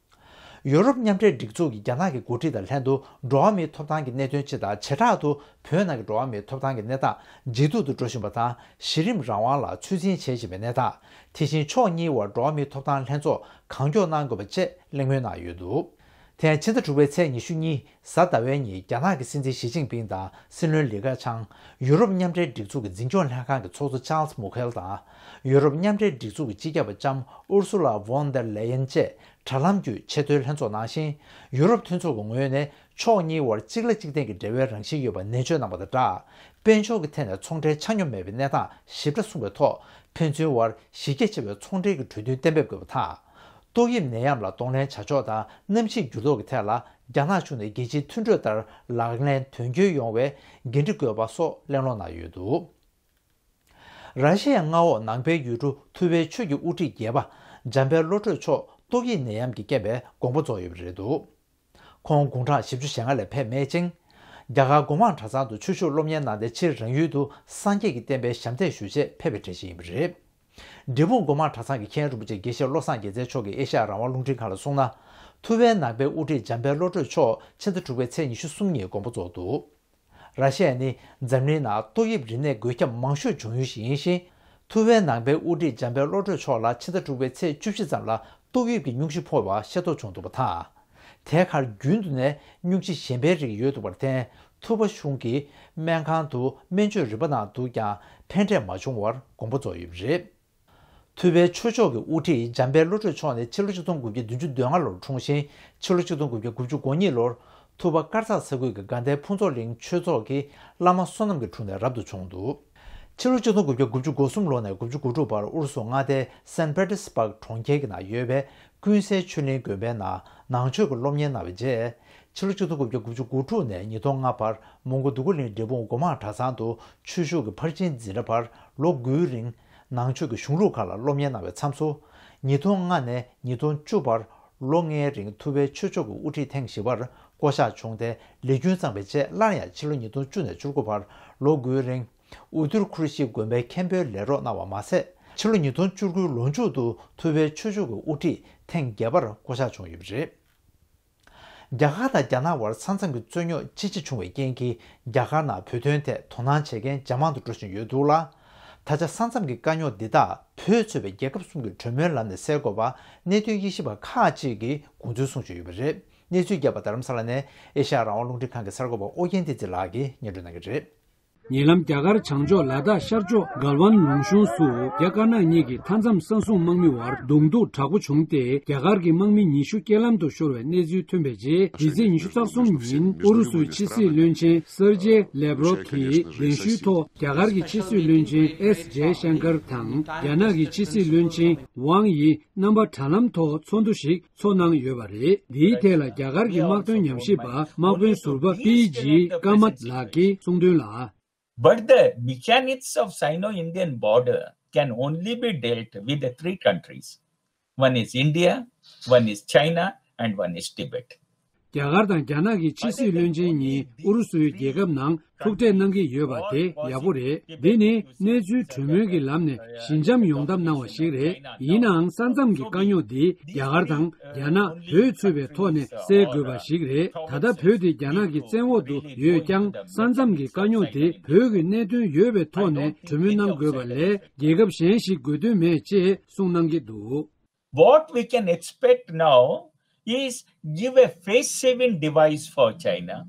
ཡོ་རོབ་མཉམ་འབྲེལ་སྒྲིག་འཛུགས་ཀྱིས་རྒྱ་ནག་གི་འགོ་ཁྲིད་དང་ལྷན་དུ་འགྲོ་བ་མིའི་ཐོབ་ཐང་གི་གནད་དོན་སྤྱི་དང་། བྱེ་བྲག་ཏུ་བོད་ནང་གི་འགྲོ་བ་མིའི་ཐོབ་ཐང་གི་གནས་སྟངས་ཇེ་སྡུག་ཏུ་འགྲོ་བཞིན་པ་དང་། གཞི་རིམ་རང་དབང་ལ་ཚོད་འཛིན་བྱེད་བཞིན་པའི་གནས་སྟངས། དེ་བཞིན་ཕྱོགས་གཉིས་དབར་འགྲོ་བ་མིའི་ཐོབ་ཐང་ལྷན་ཚོགས་གང་མགྱོགས་གནང་དགོས་པ་བཅས་གླེང་མོལ་གནང་ཡོད་འདུག་དེ་ཡང་ཕྱི་ཟླ་དྲུག་པའི་ཚེས་ཉི་ཤུ་གཉིས་གཟའ་ཟླ་བའི་ཉིན། རྒྱ་ནག་གི་སྲིད་འཛིན་ཞི་ཅིན་ཕིང་དང་སྲིད་བློན་ལི་ཁེ་ཆང་ཡོ་རོབ་མཉམ་འབྲེལ་སྒྲིག་འཛུགས་ཀྱི་འཛིན་སྐྱོང་ལྷན་ཁང་གི་ཚོགས་གཙོ་ཅཱལ་སི་མུ་ཁེལ་དང་། ཡོ་རོབ་མཉམ་འབྲེལ་སྒྲིག་འཛུགས་ཀྱི་སྤྱི་ཁྱབ་པ་ལྕམ་ཨུར་སུ་ལ་ཝོན་དར་ལེ་ཡན་བཅས་དྲ་ལམ་བརྒྱུད་ཆེས་མཐོའི་ལྷན་ཚོགས་གནང་ཞིང་། ཡོ་རོབ་མཐུན་ཚོགས་ཀྱི་ངོས་ནས་ཕྱོགས་གཉིས་དབར་གཅིག་ལ་གཅིག་བརྟེན་གྱི་འབྲེལ་བའི་རང་བཞིན་ཡོད་པ་ནན་བརྗོད་གནང་བ་དང་སྦྲགས། དཔལ་འབྱོར་གྱི་ཐད་ནས་ཚོང་འབྲེལ་ཆ་སྙོམས་མེད་པའི་གནས་སྟངས་ཞིབ་ཕྲ་གསུངས་པའི་ཐོག་ཕན་ཚུན་དབར་གཞི་རྒྱ་ཆེ་བའི་ཚོང་འབྲེལ་གྱི་གྲོས་མཐུན་གཏན་འབེབས་དགོས་པ་དང་། ཏོག་དབྱིབས་ནད་ཡམས་ལ་གདོང་ལེན་བྱ་ཕྱོགས་དང་། གནམ་གཤིས་འགྱུར་ལྡོག་གི་ཐད་ལ་རྒྱ་ནག་གཞུང་ནས་རྒྱལ་སྤྱིའི་མཐུན་གྲོས་ལྟར་ལག་ལེན་དོན་འཁྱོལ་ཡོང་བའི་འགན་འཁྲི་དགོས་པ་སོགས་གླེང་སློང་གནང་ཡོད་འདུག་ར་ཤི་ཡའི་མངའ་འོག་ནང་པའི་ཡུལ་གྲུ་ཐུ་ཝེའི་ཆོས་ཀྱི་དབུ་ཁྲིད་བརྒྱད་པ་འཇམ་དཔལ་བློ་གྲོས་མཆོག་ཏོག་དབྱིབས་ནད་ཡམས་ཀྱི་རྐྱེན་པས་དགོངས་པ་རྫོགས་ཡོད་པ་རེད་འདུག་ཁོང་དགུང་གྲངས་བཞི་བཅུ་ཞེ་ལྔ་ལ་ཕེབས་མེད་ཅིང་། རྒྱ་གར་སྒོ་མང་གྲྭ་ཚང་དུ་ཆོས་ཞུགས་སློབ་གཉེར་གནང་སྟེ། ཕྱིར་རང་ཡུལ་དུ་སངས་རྒྱས་ཀྱི་བསྟན་པའི་ཞབས་འདེགས་ཞུ་ཆེད་ཕེབས་པའི་གྲས་ཤིག་ཡིན་པ་རེད། འབྲས་སྤུངས་སྒོ་མང་གྲྭ་ཚང་གི་མཁན་རིན་པོ་ཆེ་དགེ་བཤེས་བློ་བཟང་རྒྱལ་མཚན་མཆོག་གིས་ཨེ་ཤ་ཡ་རང་དབང་རླུང་འཕྲིན་ཁང་ལ་གསུངས་ན། ཐུ་ཝེའི་ནང་པའི་དབུ་ཁྲིད་འཇམ་དཔལ་བློ་གྲོས་མཆོག་ཕྱི་ཟླ་དྲུག་པའི་ཚེས་ཉི་ཤུ་གསུམ་ཉིན་དགོངས་པ་རྫོགས་འདུག་ར་ཤི་ཡ་ནི་འཛམ་གླིང་ནང་ཏོག་དབྱིབས་རིམས་ནད་འགོས་ཁྱབ་མང་ཤོས་བྱུང་ཡུལ་ཞིག་ཡིན་ཞིང་། ཐུ་ཝེའི་ནང་པའི་དབུ་ཁྲིད་འཇམ་དཔལ་བློ་གྲོས་མཆོག་ལ་ཕྱི་ཟླ་དྲུག་པའི་ཚེས་བཅུ་བཞི་ཙམ་ལ་ཏོག་དབྱིབས་ཀྱི་སྙུང་གཞི་ཕོག་པ་ཤེས་རྟོགས་བྱུང་འདུག་པ་དང་། དེའི་ཁར་རྒྱུན་དུ་ནས་སྙུང་གཞི་གཞན་པའི་རིགས་ཡོད་འདུག་པར་བརྟེན། ཐུ་བ་གཞུང་གིས་སྨན་ཁང་དུ་སྨན་བཅོས་རིམ་པ་གནང་འདུག་ཀྱང་ཕན་འབྲས་མ་བྱུང་བར་དགོངས་པ་རྫོགས་ཡོད་པ་རེད། ཐུ་བའི་ཆོས་ཕྱོགས་ཀྱི་དབུ་ཁྲིད་འཇམ་དཔལ་བློ་གྲོས་མཆོག་ནི་ཕྱི་ལོ་ཆིག་སྟོང་དགུ་བརྒྱ་བདུན་ཅུ་དོན་ལྔ་ལོར་འཁྲུངས་ཤིང་། ཕྱི་ལོ་ཆིག་སྟོང་དགུ་བརྒྱ་དགུ་བཅུ་གོ་གཉིས་ལོར་ཐུ་བ་ཀར་ཚག་ས་ཁུལ་གྱི་དགའ་ལྡན་ཕུན་ཚོགས་གླིང་ཆོས་ཚོགས་ཀྱི་བླ་མ་བསོད་ནམས་ཀྱི་དྲུང་ནས་རབ་ཏུ་བྱུང་འདུག་ཕྱི་ལོ་ཆིག་སྟོང་དགུ་བརྒྱ་དགུ་བཅུ་གོ་གསུམ་ལོ་ནས་དགུ་བཅུ་གོ་དྲུག་བར་ཨུ་རུ་སུ་མངའ་སྡེའི་སན་པེ་ཏི་སི་པག་གྲོང་ཁྱེར་གྱི་ནང་ཡོད་པའི་ཀུན་གསལ་ཆོས་གླིང་དགོན་པའི་ནང་ནང་ཆོས་ཀྱི་སློབ་གཉེར་གནང་བའི་རྗེས། ཕྱི་ལོ་ཆིག་སྟོང་དགུ་བརྒྱ་དགུ་བཅུ་གོ་དྲུག་ནས་ཉིས་སྟོང་ལྔ་བར་མོན་གྷོ་འདོད་རྒུ་གླིང་འབྲས་སྤུངས་སྒོ་མང་གྲྭ་ཚང་དུ་ཆོས་ཞུགས་ཀྱི་ཕར་ཕྱིན་འཛིན་གྲྭ་བར་ལོ་དགུའི་རིང་ནང་ཆོས་ཀྱི་གཞུང་ལུགས་ཁག་ལ་སློབ་གཉེར་གནང་བའི་མཚམས་སུ། ཉིས་སྟོང་ལྔ་ནས་ཉིས་སྟོང་བཅུ་བར་ལོ་ལྔའི་རིང་ཐུ་བའི་ཆོས་ཕྱོགས་ཀྱི་དབུ་ཁྲིད་ཐེངས་བཞི་པར་བསྐོ་གཞག་བྱུང་སྟེ། ལས་རྒྱུན་བརྩམས་པའི་རྗེས་སླར་ཡང་ཕྱི་ལོ་ཉིས་སྟོང་བཅུ་ནས་བཅུ་དགུ་བར་ལོ་དགུའི་རིང་། འུ་དུར་ཁུ་རུ་ཤི་དགོན་པའི་མཁན་པོའི་ལས་རོགས་གནང་བ་མ་ཟད། ཕྱི་ལོ་ཉིས་སྟོང་བཅུ་དགུའི་ལོ་མཇུག་ཏུ་ཐུ་བའི་ཆོས་ཕྱོགས་ཀྱི་དབུ་ཁྲིད་ཐེངས་བརྒྱད་པར་བསྐོ་གཞག་བྱུང་ཡོད་པ་རེད། རྒྱ་གར་དང་རྒྱ་ནག་དབར་ས་མཚམས་ཀྱི་རྩོད་རྙོག་ཅི་ཆེ་བྱུང་བའི་རྐྱེན་གྱིས། རྒྱ་གར་ནང་བོད་དོན་ཐད་དོ་སྣང་བྱེད་མཁན་ཇེ་མང་དུ་འགྲོ་བཞིན་ཡོད་འདུག་ལ། ད་ཆ་ས་མཚམས་ཀྱི་དཀའ་རྙོག་འདི་དག་བོད་གཙོས་པའི་རྒྱལ་ཁབ་གསུམ་གྱི་གྲོས་མོལ་ལམ་ནས་སེལ་དགོས་པ་གནད་དོན་དབྱེ་ཞིབ་པ་ཁག་ཅིག་གིས་དགོངས་ཚུལ་གསུང་བཞིན་ཡོད་པ་རེད། གནས་ཚུལ་རྒྱས་པ་རྡ་རམ་ས་ལ་ནས་ཨེ་ཤ་ཡ་རང་དབང་རླུང་འཕྲིན་ཁང་གི་གསར་འགོད་པ་ཨོ་རྒྱན་བསྟན་འཛིན་ལགས་ཀྱིས་སྙན་སྒྲོན་གནང་གི་རེད། ཉེ་ལམ་རྒྱ་གར་བྱང་ཕྱོགས་ལ་དྭགས་ཤར་ཕྱོགས་གལ་ཝན་ལུང་གཤོང་སུ་རྒྱ་དཀར་ནག་གཉིས་ཀྱི་མཐའ་མཚམས་ས་སྲུང་དམག་མི་བར་གདོང་ཐུག་དྲག་པོ་བྱུང་སྟེ། རྒྱ་གར་གྱི་དམག་མི་ཉི་ཤུ་རྐྱེན་ལམ་དུ་ཤོར་བའི་གནས་ཚུལ་ཐོན་པའི་རྗེས། འདི་ཚེས་ཉི་ཤུ་རྩ་གསུམ་ཉིན་ཨུ་རུ་སུའི་ཕྱི་སྲིད་བློན་ཆེན་སར་ཇེ་ལེབ་རོབ་ཀྱིས་གདན་ཞུའི་ཐོག་རྒྱ་གར་གྱི་ཕྱི་སྲིད་བློན་ཆེན་ཨེས་ཇེ་ཤང་ཀར་དང་རྒྱ་ནག་གི་ཕྱི་སྲིད་བློན་ཆེན་ཝང་ཡི་རྣམ་པ་དྲ་ལམ་ཐོག་ཚོགས་འདུ་ཞིག་ཚོགས་གནང་ཡོད་པ་རེད། འདིའི་ཐད་ལ་རྒྱ་གར་གྱི་དམག་དོན་ཉམས་ཞིབ་པ་དམག་དཔོན་ཟུར་པ་པི་ཇི་ཀ་མད་ལགས་ཀྱིས་གསུངས་དོན་ལ། But the mechanics of Sino-Indian border can only be dealt with the three countries. One is India, one is China, and one is Tibet. རྒྱ་གར་དང་རྒྱ་ནག་གི་ཕྱི་སྲིད་བློན་ཆེན་གཉིས་ཨུ་རུ་སུའི་རྒྱལ་ཁབ་ནང་ཐུག་འཕྲད་གནང་གི་ཡོད་པ་དེ་ཡག་པོ་རེད། འདི་ནི་གནས་ཚུལ་གྲོས་མོལ་གྱི་ལམ་ནས་ཞི་འཇམ་ཡོང་ཐབས་གནང་བ་ཞིག་རེད། ཡིན་ནའང་ས་མཚམས་ཀྱི་དཀའ་རྙོག་འདི་རྒྱ་གར་དང་རྒྱ་ནག་བོད་ཚུད་པའི་ཐོག་ནས་སེལ་དགོས་པ་ཞིག་རེད། ད་ལྟ་བོད་དེ་རྒྱ་ནག་གི་བཙན་འོག་ཏུ་ཡོད་ཀྱང་། ས་མཚམས་ཀྱི་དཀའ་རྙོག་དེ་བོད་ཀྱི་གནད་དོན་ཡོད་པའི་ཐོག་ནས་གྲོས་མོལ་གནང་དགོས་པ་ལས་རྒྱལ་ཁབ་གཞན་ཞིག་དགོས་དོན་མེད་ཅེས་གསུངས་གནང་གི་འདུག། What we can expect now is give a face-saving device for China,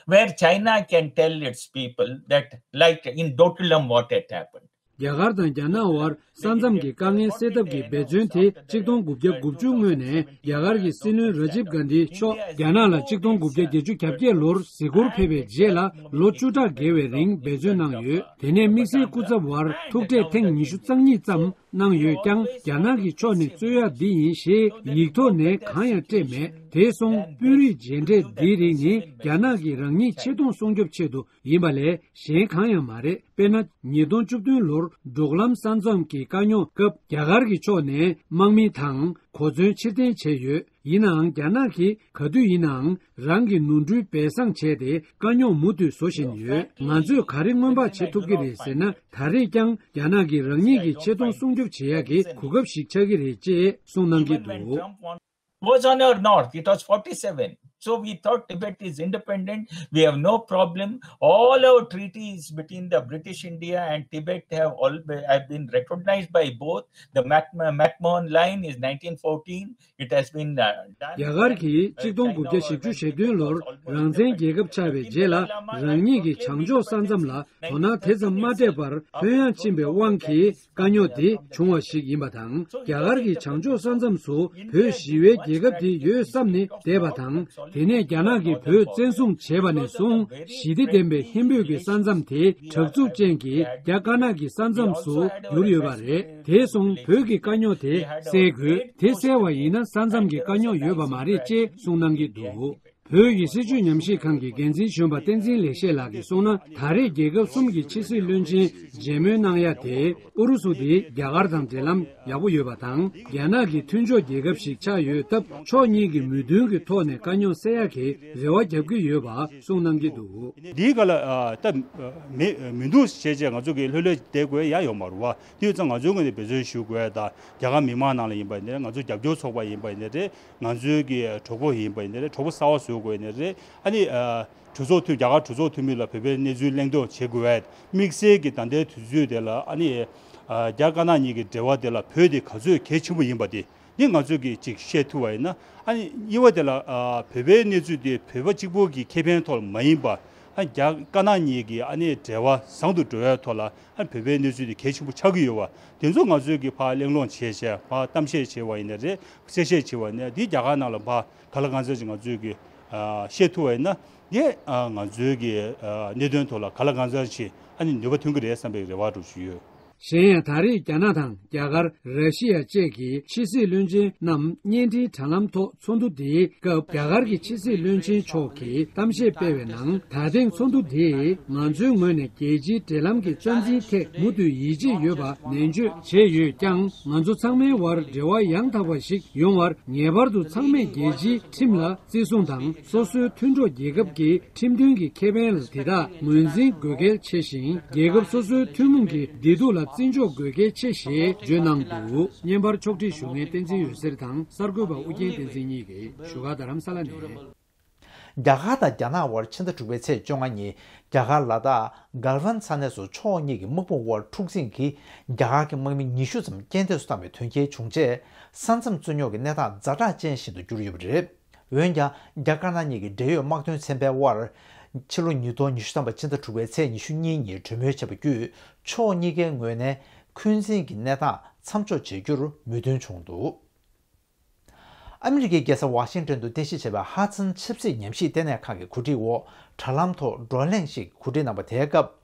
where China can tell its people that, like in Dotulam, what had happened. རྒྱ་གར་དང་རྒྱ་ནག་དབར་ས་མཚམས་ཀྱི་དཀའ་ངལ་སེལ་ཐབས་ཀྱི་འབད་བརྩོན་དེ་གཅིག་སྟོང་དགུ་བརྒྱ་དགུ་བཅུ་སྔོན་ནས་རྒྱ་གར་གྱི་སྲིད་བློན་ར་ཇིབ་གྷན་དྷི་མཆོག་རྒྱ་ནག་ལ་གཅིག་སྟོང་དགུ་བརྒྱ་བརྒྱད་ཅུ་གྱ་བརྒྱད་ལོར་གཟིགས་སྐོར་ཕེབས་པའི་རྗེས་ལ་ལོ་བཅུ་ཕྲག་བརྒལ་བའི་རིང་འབད་བརྩོན་གནང་ཡོད། དེ་ནས་དམིགས་བསལ་སྐུ་ཚབ་བར་ཐུག་འཕྲད་ཐེངས་ཉི་ཤུ་རྩ་གཉིས་ཙམ་གནང་ཡོད་ཀྱང་། རྒྱ་ནག་གི་ཕྱོགས་ནས་རྩོད་ཡ་འདི་ཡིན་ཞེས་ཡིག་ཐོག་ནས་གང་ཡང་སྤྲད་མེད། དེ་སོང་དཔོན་རིགས་མཇལ་འཕྲད་འདིའི་རིགས་ནི་རྒྱ་ནག་གི་རང་ཉིད་ཆེ་མཐོང་སྲུང་སྐྱོབ་ཆེད་དུ་ཡིན་པ་ལས་གཞན་གང་ཡང་མ་རེད། དཔེར་ན། ཉིས་སྟོང་བཅུ་བདུན་ལོར་འབྲོག་ལམ་ས་མཚམས་ཀྱི་དཀའ་རྙོག་སྐབས་རྒྱ་གར་གྱི་ཕྱོགས་ནས་དམག་མི་དང་གོ་མཚོན་ཕྱིར་འཐེན་བྱས་ཡོད། ཡིན་ནའང་རྒྱ་ནག་གིས་ག་དུས་ཡིན་ནའང་རང་གི་ནོར་འཁྲུལ་སྦས་གསང་བྱས་ཏེ་དཀའ་རྙོག་མུ་མཐུད་བཟོ་བཞིན་ཡོད། ང་ཚོས་ག་རེ་སྔོན་དཔག་བྱེད་ཐུབ་ཀྱི་རེད་ཟེར་ན། ད་རེས་ཀྱང་རྒྱ་ནག་གིས་རང་ཉིད་ཀྱི་ཆེ་མཐོང་སྲུང་སྐྱོབ་བྱེད་ཡག་གི་གོ་སྐབས་ཤིག་ཆགས་ཀྱི་རེད་ཅེས་གསུངས་གནང་གི་འདུག། Was on our north. It was forty-seven. So we thought Tibet is independent. We have no problem. All our treaties between the British India and Tibet have all have been recognized by both. The Mac- McMahon Line is nineteen fourteen. It has been uh, done. རྒྱ་གར་གྱིས་གཅིག་སྟོང་དགུ་བརྒྱ་བཞི་བཅུ་ཞེ་བདུན་ལོར་རང་བཙན་རྒྱལ་ཁབ་ཆགས་པའི་རྗེས་ལ། རང་ཉིད་ཀྱི་བྱང་ཕྱོགས་ས་མཚམས་ལ་དོ་སྣང་དེ་ཙམ་མ་སྤྲད་པར་ལྷོད་ཡངས་ཕྱིན་པའི་དབང་གིས། དཀའ་རྙོག་དེ་བྱུང་བ་ཞིག་ཡིན་པ་དང་། རྒྱ་གར་གྱི་བྱང་ཕྱོགས་ས་མཚམས་སུ་བོད་ཞི་བའི་རྒྱལ་ཁབ་དེ་ཡོད་བསམ་ནས་བསྡད་པ་དང་། དེ་ནས་རྒྱ་ནག་གིས་བོད་བཙན་བཟུང་བྱས་པ་ནས་བཟུང་། ཞི་བདེ་ལྡན་པའི་ཧིན་བོད་ཀྱི་ས་མཚམས་དེ་དྲག་རྩུབ་ཅན་གྱི་རྒྱ་དཀར་ནག་གི་ས་མཚམས་སུ་གྱུར་ཡོད་པ་རེད། དེ་སོང་བོད་ཀྱི་དཀའ་རྙོག་དེ་སེལ་དགོས། དེ་སེལ་བ་ཡིན་ན་ས་མཚམས་ཀྱི་དཀའ་རྙོག་ཡོད་པ་མ་རེད་ཅེས་གསུངས་གནང་གི་འདུག། བོད་ཀྱི་སྲིད་བྱུས་ཉམས་ཞིབ་ཁང་གི་འགན་འཛིན་གཞོན་པ་བསྟན་འཛིན་ལེགས་བཤད་ལགས་ཀྱིས་གསུངས་ན། ད་རེས་རྒྱལ་ཁབ་གསུམ་གྱི་ཕྱི་སྲིད་བློན་ཆེན་མཇལ་མོལ་གནང་ཡ་དེ། ཨུ་རུ་སུ་དེ་རྒྱ་གར་དང་འབྲེལ་ལམ་ཡག་པོ་ཡོད་པ་དང་། རྒྱ་ནག་གི་མཐུན་ཕྱོགས་རྒྱལ་ཁབ་ཞིག་ཆགས་ཡོད་སྟབས། ཕྱོགས་གཉིས་ཀྱི་མོས་མཐུན་གྱི་ཐོག་ནས་དཀའ་རྙོག་སེལ་ཡ་གི་རེ་བ་རྒྱབ་ཀྱི་ཡོད་པ་གསུངས་གནང་གི་འདུག། འདིའི་སྒང་ལ་ཨ་ད་མི་མི་འདུག་བྱས་བྱས་ང་ཚོ་གི་ལྷོད་ལྷོད་བསྡད་དགོས་ཡ་ཡོད་མ་རེད་བ། དེ་ཡོད་ཙང་ང་ཚོའི་ངོས་ནས་འབད་བརྩོན་ཞུ་དགོས་ཡ་དང་། རྒྱ་གར་མི་མང་ནང་ལ་ཡིན་པ་ཡིན་ནའི་རེད། ང་ཚོའི་རྒྱབ་སྐྱོར་ཚོགས་པ་ཡིན་པ་ཡིན་ནའི་རེད། ང་ཚོའི་གི་གྲོགས་པོ་ཡིན་པ་ཡིན་ནའི་རེད། གྲོགས་པོ་གསར་པ་བཟོ་དགོས་ཡིན་ནའི་རེད། ཨ་ནི་ཨ་གྲོས་ཚོགས་འཐུས་རྒྱ་གར་གྲོས་ཚོགས་འཐུས་མི་ལ་བོད་པའི་གནས་ཚུལ་གླེང་སྟེགས་བྱེད་དགོས་པས། དམིགས་བསལ་གྱི་ད་ལྟའི་དུས་ཚོད་དེ་ལ་ཨ་ནི་ཨ་རྒྱ་དཀར་ནག་གཉིས་ཀྱི་འབྲེལ་བ་དེ་ལ་བོད་དེ་ག་ཚོད་གལ་ཆེན་པོ་ཡིན་པ་དེ་ནི་ང་ཚོས་ཀྱི་ཅིག་བཤད་ཐུབ་པ་ཡིན་ན། ཨ་ནི་གཉིས་པ་དེ་ལ་ཨ་བོད་པའི་གནས་ཚུལ་དེ་བོད་པ་གཅིག་པོ་གི་ཁེ་ཕན་ཐོག་ལ་མ་ཡིན་པ། ཨ་རྒྱ་དཀར་ནག་གཉིས་ཀྱི་ཨ་ནི་འབྲེལ་བ་བཟང་དུ་འགྲོ་བའི་ཐོག་ལ། ཨ་བོད་པའི་གནས་ཚུལ་དེ་གལ་ཆེན་པོ་ཆགས་ཀྱི་ཡོད་པ་དེ་ཚོ་ང་ཚོས་ཀྱི་ཕར་གླེང་སློང་བྱས་བྱས། ཕར་གཏམ་བཤད་བྱས་པ་ཡིན་ན་རེད། གསལ་བཤད་བྱས་པ་ཡིན་ན། འདི་རྒྱ་གར་ནང་ལ་ཕར་ག་ལ་གང་འཚམ་ཅིག་ང་ཚོས་ཀྱི་ཨ་བཤད་ཐུབ་པ་ཡིན་ན། འདི་ཨ་ང་ཚོའི་གི་ཨ་གནད་དོན་ཐོག་ལ་ག་ལ་གང་འཚམ་ཅིག་ཨ་ནི་ནུས་པ་ཐོན་གྱི་རེད་བསམ་པའི་རེ་བ་འདྲ་ཞིག་ཡོད། གཞན་ཡང་ད་རེས་རྒྱ་ནག་དང་རྒྱ་གར། ར་ཤི་ཡ་བཅས་ཀྱི་ཕྱི་སྲིད་བློན་ཆེན་རྣམས་བརྙན་འཕྲིན་དྲ་ལམ་ཐོག་ཚོགས་འདུ་འདིའི་སྐབས། རྒྱ་གར་གྱི་ཕྱི་སྲིད་བློན་ཆེན་མཆོག་གིས་གཏམ་བཤད་སྤེལ་བའི་ནང་། ད་ཐེངས་ཚོགས་འདུ་འདིས་ང་ཚོའི་ངོས་ནས་རྒྱལ་སྤྱིའི་འབྲེལ་ལམ་གྱི་རྩ་འཛིན་ཐད་མུ་མཐུད་ཡིད་ཆེས་ཡོད་པ་ནན་བརྗོད་བྱས་ཡོད་ཀྱང་། ང་ཚོ་ཚང་མའི་དབར་འབྲེལ་བ་ཡང་དག་པ་ཞིག་ཡོང་བར་ངེས་པར་དུ་ཚང་མས་རྒྱལ་སྤྱིའི་ཁྲིམས་ལ་བརྩི་སྲུང་དང་། སོ་སོའི་མཐུན་གྲོགས་རྒྱལ་ཁབ་ཀྱི་ཁྲིམས་མཐུན་གྱི་ཁེ་ཕན་ལ་དེ་དག་ངོས་འཛིན་དགོས་གལ་ཆེ་ཞིང་། རྒྱལ་ཁབ་སོ་སོའི་ཐུན་མོང་གི་བདེ་སྡུག་ལ་བརྩི་འཇོག་དགོས་གལ་ཆེ་ཞེས་བརྗོད་གནང་འདུག། བརྙན་པར་ཕྱོགས་སྒྲིག་ཞུ་མཁན་བསྟན་འཛིན་འོད་ཟེར་དང་། གསར་འགོད་པ་ཨུ་རྒྱན་བསྟན་འཛིན་གཉིས་ཀྱིས་བཞུགས་སྒར་རྡ་རམ་ས་ལ་ནས། རྒྱ་གར་དང་རྒྱ་ནག་དབར་ཕྱི་ཟླ་དྲུག་པའི་ཚེས་བཅོ་ལྔ་ཉིན། རྒྱ་གར་ལ་དྭགས་གལ་ཝན་ས་གནས་སུ་ཕྱོགས་གཉིས་ཀྱི་དམག་དཔུང་དབར་འཁྲུག་འཛིང་གིས་རྒྱ་གར་གྱི་དམག་མི་ཉི་ཤུ་ཙམ་རྐྱེན་འདས་སུ་བཏང་བའི་དོན་རྐྱེན་བྱུང་རྗེས། ས་མཚམས་རྩོད་རྙོག་གི་གནས་སྟངས་ཛ་དྲག་ཅན་ཞིག་ཏུ་གྱུར་ཡོད་པ་རེད། འོན་ཀྱང་། རྒྱ་དཀར་ནག་གཉིས་ཀྱི་འབྲེལ་ཡོད་དམག་དོན་ཚན་པའི་དབར། ཕྱི་ལོ་ཉིས་སྟོང་ཉི་ཤུ་ཐམ་པ་ཕྱི་ཟླ་དྲུག་པའི་ཚེས་ཉི་ཤུ་གཉིས་ཉིན་གྲོས་མོལ་བྱས་པ་བརྒྱུད། ཕྱོགས་གཉིས་ཀའི་ངོས་ནས་འཁོན་འཛིན་གྱི་གནས་སྟངས་མཚམས་འཇོག་བྱེད་རྒྱུར་མོས་མཐུན་བྱུང་འདུག་ཨ་མི་རི་ཀའི་རྒྱལ་ས་ཝ་ཤིང་ཏོན་དུ་རྟེན་གཞི་བྱས་པའི་ཧ་ཙན་ཆབ་སྲིད་ཉམས་ཞིབ་ལྟེ་གནས་ཁང་གི་གོ་སྒྲིག་འོག་དྲ་ལམ་ཐོག་བགྲོ་གླེང་ཞིག་གོ་སྒྲིག་གནང་པ་དེའི་སྐབས།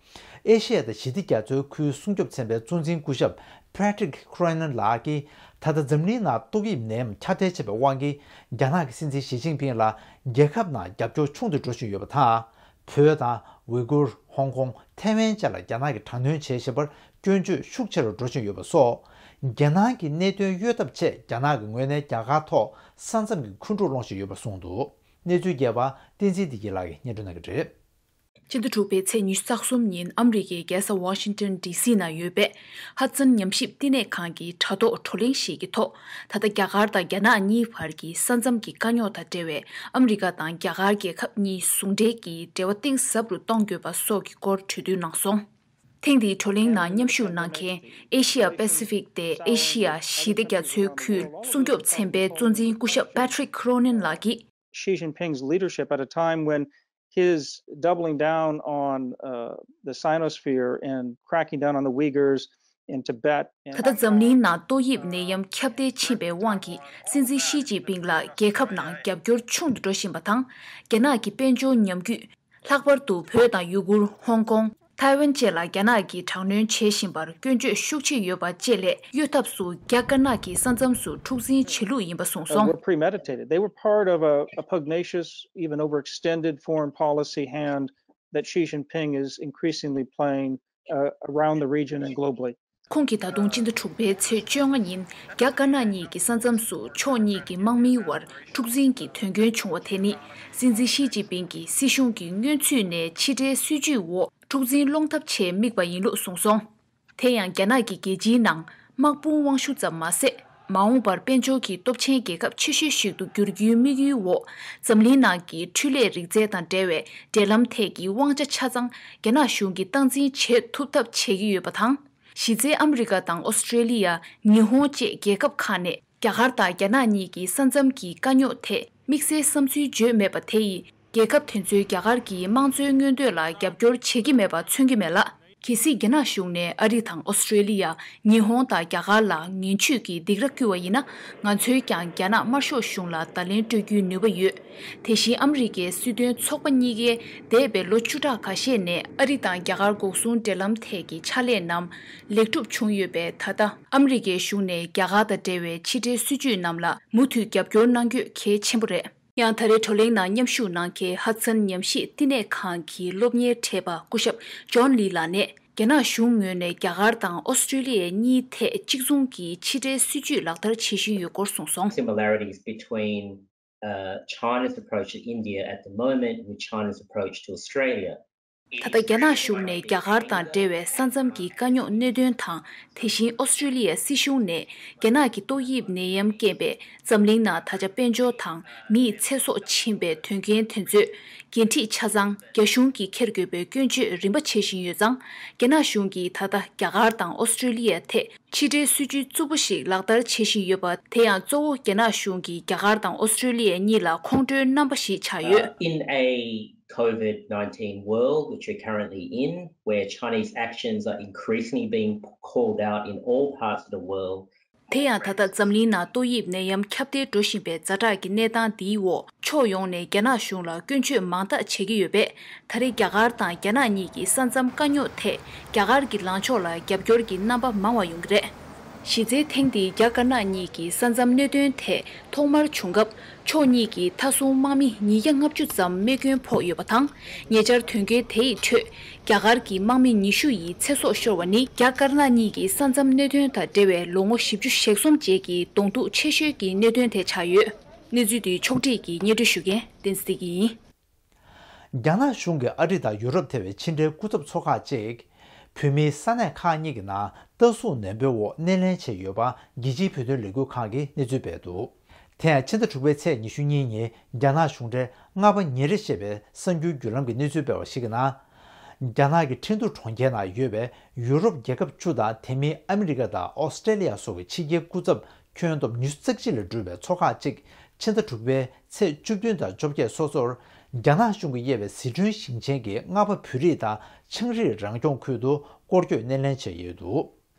ཨེ་ཤི་ཡ་དང་ཞི་བདེ་རྒྱ་མཚོའི་ཁུལ་སྲུང་སྐྱོབ་ཚན་པའི་གཙོ་འཛིན་སྐུ་ཞབས་Patrick Cronin་ལགས་ཀྱིས། ད་ལྟ་འཛམ་གླིང་ནང་ཏོག་དབྱིབས་ནད་ཡམས་ཁྱབ་གདལ་ཆེ་བའི་དབང་གིས། རྒྱ་ནག་གི་སྲིད་འཛིན་ཞི་ཅིན་ཕིང་ལ་རྒྱལ་ཁབ་ནང་རྒྱབ་སྐྱོར་ཆུང་དུ་འགྲོ་བཞིན་ཡོད་པ་དང་། བོད་དང་། ཝི་གུར། ཧོང་ཀོང་། ཐའེ་ཝན་བཅས་ལ་རྒྱ་ནག་གིས་དྲག་གནོན་བྱེད་བཞིན་པར་སྐྱོན་བརྗོད་ཤུགས་ཆེ་རུ་འགྲོ་བཞིན་ཡོད་པ་སོགས། རྒྱ་ནག་གི་གནད་དོན་གཡོལ་ཐབས་ཆེད་རྒྱ་ནག་གི་ངོས་ནས་རྒྱ་གར་ཐོག་ས་མཚམས་ཀྱི་འཁོན་འཁྲུག་སློང་བཞིན་ཡོད་པ་གསུངས་འདུག་གནས་ཚུལ་རྒྱས་པ་བསྟན་འཛིན་བདེ་སྐྱིད་ལགས་ཀྱིས་སྙན་སྒྲོན་གནང་གི་རེད། ཕྱི་ཟླ་དྲུག་པའི་ཚེས་ཉི་ཤུ་རྩ་གསུམ་ཉིན་ཨ་མི་རི་ཀའི་རྒྱལ་ས་ཝ་ཤིང་ཏོན་ཌི་སི་ནང་ཡོད་པའི་ཧ་ཙན་ཉམས་ཞིབ་བསྟི་གནས་ཁང་གི་དྲ་ཐོག་བགྲོ་གླེང་ཞིག་གི་ཐོག་ད་ལྟ་རྒྱ་གར་དང་རྒྱ་ནག་གཉིས་བར་གྱི་ས་མཚམས་ཀྱི་དཀའ་རྙོག་དང་འབྲེལ་བའི་ཨ་མི་རི་ཀ་དང་རྒྱ་གར་རྒྱལ་ཁབ་གཉིས་ཟུང་འབྲེལ་གྱིས་འབྲེལ་བ་གཏིང་ཟབ་རུ་གཏོང་དགོས་པ་སོགས་ཀྱི་སྐོར་གྲོས་བསྡུར་གནང་སོང་། ཐེངས་འདིའི་བགྲོ་གླེང་ནང་མཉམ་ཞུགས་གནང་མཁན་ཨེ་ཤི་ཡ་པེ་སི་ཕིག་སྟེ་ཨེ་ཤི་ཡ་ཞི་བདེ་རྒྱ་མཚོའི་ཁུལ་སྲུང་སྐྱོབ་ཚན་པའི་གཙོ་འཛིན་སྐུ་ཞབས་Patrick Cronin་ལགས་ཀྱིས། Xi Jinping's leadership at a time when his doubling down on uh, the Sinosphere and cracking down on the Uyghurs in Tibet. And ད་ལྟ་འཛམ་གླིང་ནང་ཏོག་དབྱིབས་ནད་ཡམས་ཁྱབ་གདལ་ཕྱིན་པའི་དབང་གིས་སྲིད་འཛིན་ཞི་ཅིན་ཕིང་ལ་རྒྱལ་ཁབ་ནང་རྒྱབ་སྐྱོར་ཆུང་དུ་འགྲོ་བཞིན་པ་དང་། རྒྱ་ནག་གི་དཔལ་འབྱོར་ཉམས་རྒུད། ལྷག་པར་དུ་བོད་དང་ཡུ་གུར། ཧོང་ཀོང་། ཐའེ་ཝན་བཅས་ལ་རྒྱ་ནག་གིས་དྲག་གནོན་བྱེད་བཞིན་པར་སྐྱོན་བརྗོད་ཤུགས་ཆེ་ཡོད་པ་བཅས་ལས་གཡོལ་ཐབས་སུ་རྒྱ་དཀར་ནག་གི་ས་མཚམས་སུ་འཁྲུག་འཛིང་བྱེད་ལུགས་ཡིན་པ་གསུངས་སོང་། Were premeditated. They were part of a, a pugnacious, even overextended foreign policy hand that Xi Jinping is increasingly playing uh, around the region and globally. ཁོང་གིས་ད་དུང་སྤྱི་ཟླ་དྲུག་པའི་ཚེས་བཅོ་ལྔ་ཉིན་རྒྱ་དཀར་ནག་གཉིས་ཀྱི་ས་མཚམས་སུ་ཕྱོགས་གཉིས་ཀྱི་དམག་མིའི་དབར་འཁྲུག་འཛིང་གི་དོན་རྐྱེན་བྱུང་བ་དེ་ནི་སྲིད་འཛིན་ཞི་ཅིན་ཕིང་གི་སྲིད་གཞུང་གི་སྔོན་ཚུད་ནས་ཕྱི་འབྲེལ་སྲིད་ཇུས་འོག་འཁྲུག་འཛིང་སློང་ཐབས་ཆེད་དམིགས་པ་ཡིན་ལུགས་གསུངས་སོང་། དེ་ཡང་རྒྱ་ནག་གི་རྒྱལ་སྤྱིའི་ནང་དམག་དཔུང་དབང་ཤུགས་ཙམ་མ་ཟད། མ་འོངས་པར་དཔལ་འབྱོར་གྱི་སྟོབས་ཆེན་རྒྱལ་ཁབ་ཆེ་ཤོས་ཤིག་ཏུ་འགྱུར་རྒྱུའི་དམིགས་ཡུལ་འོག་འཛམ་གླིང་ནང་གི་འཕྲུལ་ལས་རིག་རྩལ་དང་འབྲེལ་བའི་འབྲེལ་ལམ་ཐད་ཀྱི་དབང་ཆ་ཆ་ཚང་རྒྱ་ནག་གཞུང་གིས་སྟངས་འཛིན་བྱེད་ཐུབ་ཐབས་བྱེད་ཀྱི་ཡོད་པ་དང་། གཞི་རྩའི་ཨ་མི་རི་ཀ་དང་ཨོ་སི་ཀྲེ་ལི་ཡ། ཉི་ཧོང་བཅས་རྒྱལ་ཁབ་ཁག་ནས་རྒྱ་གར་དང་རྒྱ་ནག་གཉིས་ཀྱི་ས་མཚམས་ཀྱི་དཀའ་རྙོག་ཐད་དམིགས་བསལ་བསམ་ཚུལ་བརྗོད་མེད་པ་དེ་ཡིས། རྒྱལ་ཁབ་དེ་ཚོའི་རྒྱ་གར་གྱི་དམངས་གཙོའི་མངོན་འདོད་ལ་རྒྱབ་སྐྱོར་བྱེད་ཀྱི་མེད་པ་མཚོན་གྱི་མེད་ལ། གལ་སྲིད་རྒྱ་ནག་གཞུང་ནས་ཨ་རི་དང་ཨོ་སི་ཀྲེ་ལི་ཡ། ཉི་ཧོང་དང་རྒྱ་གར་ལ་ངན་ཇུས་ཀྱི་སྡིགས་ར་བསྐུལ་བ་ཡིན་ན། ང་ཚོས་ཀྱང་རྒྱ་ནག་དམར་ཤོག་གཞུང་ལ་བརྡ་ལན་སྤྲོད་རྒྱུའི་ནུས་པ་ཡོད། དེ་བཞིན་ཨ་མི་རི་ཀའི་སྲིད་དོན་ཚོགས་པ་གཉིས་ཀས་འདས་པའི་ལོ་བཅུ་ཕྲག་ཁ་ཤས་ནས་ཨ་རི་དང་རྒྱ་གར་འགོག་སྲུང་འབྲེལ་ལམ་ཐད་ཀྱི་ཕྱག་ལས་རྣམས་ལེགས་གྲུབ་བྱུང་ཡོད་པས། ད་ལྟ་ཨ་མི་རི་ཀའི་གཞུང་ནས་རྒྱ་གར་དང་འབྲེལ་བའི་ཕྱི་འབྲེལ་སྲིད་ཇུས་རྣམས་ལ་མུ་མཐུད་རྒྱབ་སྐྱོར་གནང་རྒྱུ་གལ་ཆེན་པོ་རེད། ཡང་ད་རེས་བགྲོ་གླེང་ནང་མཉམ་ཞུགས་གནང་མཁན་ཧ་ཙན་ཉམས་ཞིབ་བསྟི་གནས་ཁང་གི་སློབ་གཉེར་གྲས་པ་སྐུ་ཞབས་ཇོན་ལི་ལགས་ནས། རྒྱ་ནག་གཞུང་ངོས་ནས་རྒྱ་གར་དང་ཨོ་སི་ཀྲེ་ལི་ཡ་གཉིས་ཐད་གཅིག་མཚུངས་ཀྱི་ཕྱི་འབྲེལ་སྲིད་ཇུས་ལག་བསྟར་བྱེད་བཞིན་ཡོད་སྐོར་གསུངས་སོང་། Similarities between uh, China's approach to India at the moment with China's approach to Australia. ད་ལྟ་རྒྱ་ནག་གཞུང་ནས་རྒྱ་གར་དང་འབྲེལ་བའི་ས་མཚམས་ཀྱི་དཀའ་རྙོག་གནད་དོན་དང་། དེ་བཞིན་ཨོ་སི་ཀྲེ་ལི་ཡའི་སྲིད་གཞུང་ནས་རྒྱ་ནག་གི་ཏོག་དབྱིབས་ནད་ཡམས་རྐྱེན་པས་འཛམ་གླིང་ནང་ད་ཆ་དཔལ་འབྱོར་དང་མིའི་ཚེ་སྲོག་ཕྱིན་པའི་དོན་རྐྱེན་དེ་ཚོའི་འགན་འཁྲི་ཆ་ཚང་རྒྱ་གཞུང་གིས་འཁྱེར་དགོས་པའི་སྐྱོན་བརྗོད་རིམ་པ་བྱེད་བཞིན་ཡོད་ཙང་། རྒྱ་ནག་གཞུང་གིས་ད་ལྟ་རྒྱ་གར་དང་ཨོ་སི་ཀྲེ་ལི་ཡ་ཐད་ཕྱི་འབྲེལ་སྲིད་ཇུས་རྩུབ་པོ་ཞིག་ལག་བསྟར་བྱེད་བཞིན་ཡོད་པ། དེ་ཡང་གཙོ་བོ་རྒྱ་ནག་གཞུང་གིས་རྒྱ་གར་དང་ཨོ་སི་ཀྲེ་ལི་ཡ་གཉིས་ལ་ཁོང་ཁྲོའི་རྣམ་པ་ཞིག་ཆགས་ཡོད། Uh, in a COVID nineteen world, which we're currently in, where Chinese actions are increasingly being called out in all parts of the world, དེ་ཡང་ད་ལྟ་འཛམ་གླིང་ནང་ཏོག་དབྱིབས་ནད་ཡམས་ཁྱབ་གདལ་འགྲོ་བཞིན་པའི་ཛ་དྲག་གི་གནས་སྟངས་འདིའི་འོག་ཕྱོགས་ཡོངས་ནས་རྒྱ་ནག་གཞུང་ལ་སྐྱོན་བརྗོད་མང་དག་བྱེད་ཀྱི་ཡོད་པས། ད་རེས་རྒྱ་གར་དང་རྒྱ་ནག་གཉིས་ཀྱི་ས་མཚམས་དཀའ་རྙོག་ཐད་རྒྱ་གར་གྱི་ལངས་ཕྱོགས་ལ་རྒྱབ་སྐྱོར་གྱི་རྣམ་པ་མང་བ་ཡོང་གི་རེད། གཞི་རྩའི་ཐེངས་འདིའི་རྒྱ་དཀར་ནག་གཉིས་ཀྱི་ས་མཚམས་གནད་དོན་ཐད་ཐོག་མར་བྱུང་སྐབས། ཕྱོགས་གཉིས་ཀྱིས་མཐའ་སྲུང་དམག་མི་ཉིས་བརྒྱ་ལྔ་བཅུ་ཙམ་རྨས་སྐྱོན་ཕོག་ཡོད་པ་དང་། ཉེ་ཆར་དོན་རྐྱེན་དེ་ཡི་ཁྲོད། རྒྱ་གར་གྱི་དམག་མི་ཉི་ཤུ་ཡི་ཚེ་སྲོག་ཤོར་བ་ནི། རྒྱ་དཀར་ནག་གཉིས་ཀྱི་ས་མཚམས་གནད་དོན་དང་འབྲེལ་བའི་ལོ་ངོ་བཞི་བཅུ་ཞེ་གསུམ་རྗེས་ཀྱི་གདོང་ཐུག་ཆེ་ཤོས་ཀྱི་གནད་དོན་དེ་ཆགས་ཡོད། གནས་ཚུལ་འདི་ཕྱོགས་སྒྲིག་གིས་སྙན་སྒྲོན་ཞུ་མཁན་བསྟན་འཛིན་བདེ་སྐྱིད་ཡིན། རྒྱ་ནག་གཞུང་གིས་ཨ་རི་དང་ཡུ་རོབ་ཐེ་བའི་ཕྱི་འབྲེལ་སྐུ་ཚབ་ཚོ་ཁག་ཅིག་བོད་མིའི་ས་གནས་ཁག་གཉིས་ཀྱི་ནང་ལྟ་སྲུང་ནན་པོའི་འོག་སྣེ་ལེན་བྱས་ཡོད་པ་རྒྱལ་སྤྱིའི་བོད་དོན་ལས་འགུལ་ཁང་གིས་གནས་ཚུལ་སྤེལ་འདུག་དེ་ཡང་ཕྱི་ཟླ་དྲུག་པའི་ཚེས་ཉི་ཤུ་གཉིས་ཉིན་རྒྱ་ནག་གཞུང་འབྲེལ་རྔ་པ་ཉིན་རེ་ཞེས་པའི་གསར་འགྱུར་བརྒྱུད་ལམ་གྱི་གནས་ཚུལ་སྤེལ་བ་ཞིག་གི་ནང་། རྒྱ་ནག་གི་ཁྲིན་ཏུ་གྲོང་ཁྱེར་ནང་ཡོད་པའི་ཡུ་རོབ་རྒྱལ་ཁབ་བཅུ་དང་དེ་མིན་ཨ་མི་རི་ཀ་དང་ཨོ་སི་ཀྲེ་ལི་ཡ་སོགས་ཀྱི་ཕྱི་རྒྱལ་སྐུ་ཚབ་ཁྱོན་བསྡོམས་ཉི་ཤུ་རྩ་གཅིག་ལས་གྲུབ་པའི་ཚོགས་ཁག་ཅིག་ཕྱི་ཟླ་དྲུག་པའི་ཚེས་བཅུ་བདུན་དང་བཅོ་བརྒྱད་སོ་སོར་ རྒྱ་ནག་གཞུང་གིས་དབྱེ་བའི་ཟི་ཁྲོན་ཞིང་ཆེན་གྱི་རྔ་པ་བོད་རིགས་དང་ཆའང་རིགས་རང་སྐྱོང་ཁུལ་དུ་སྐོར་སྐྱོད་སྣེ་ལེན་བྱས་ཡོད་འདུག་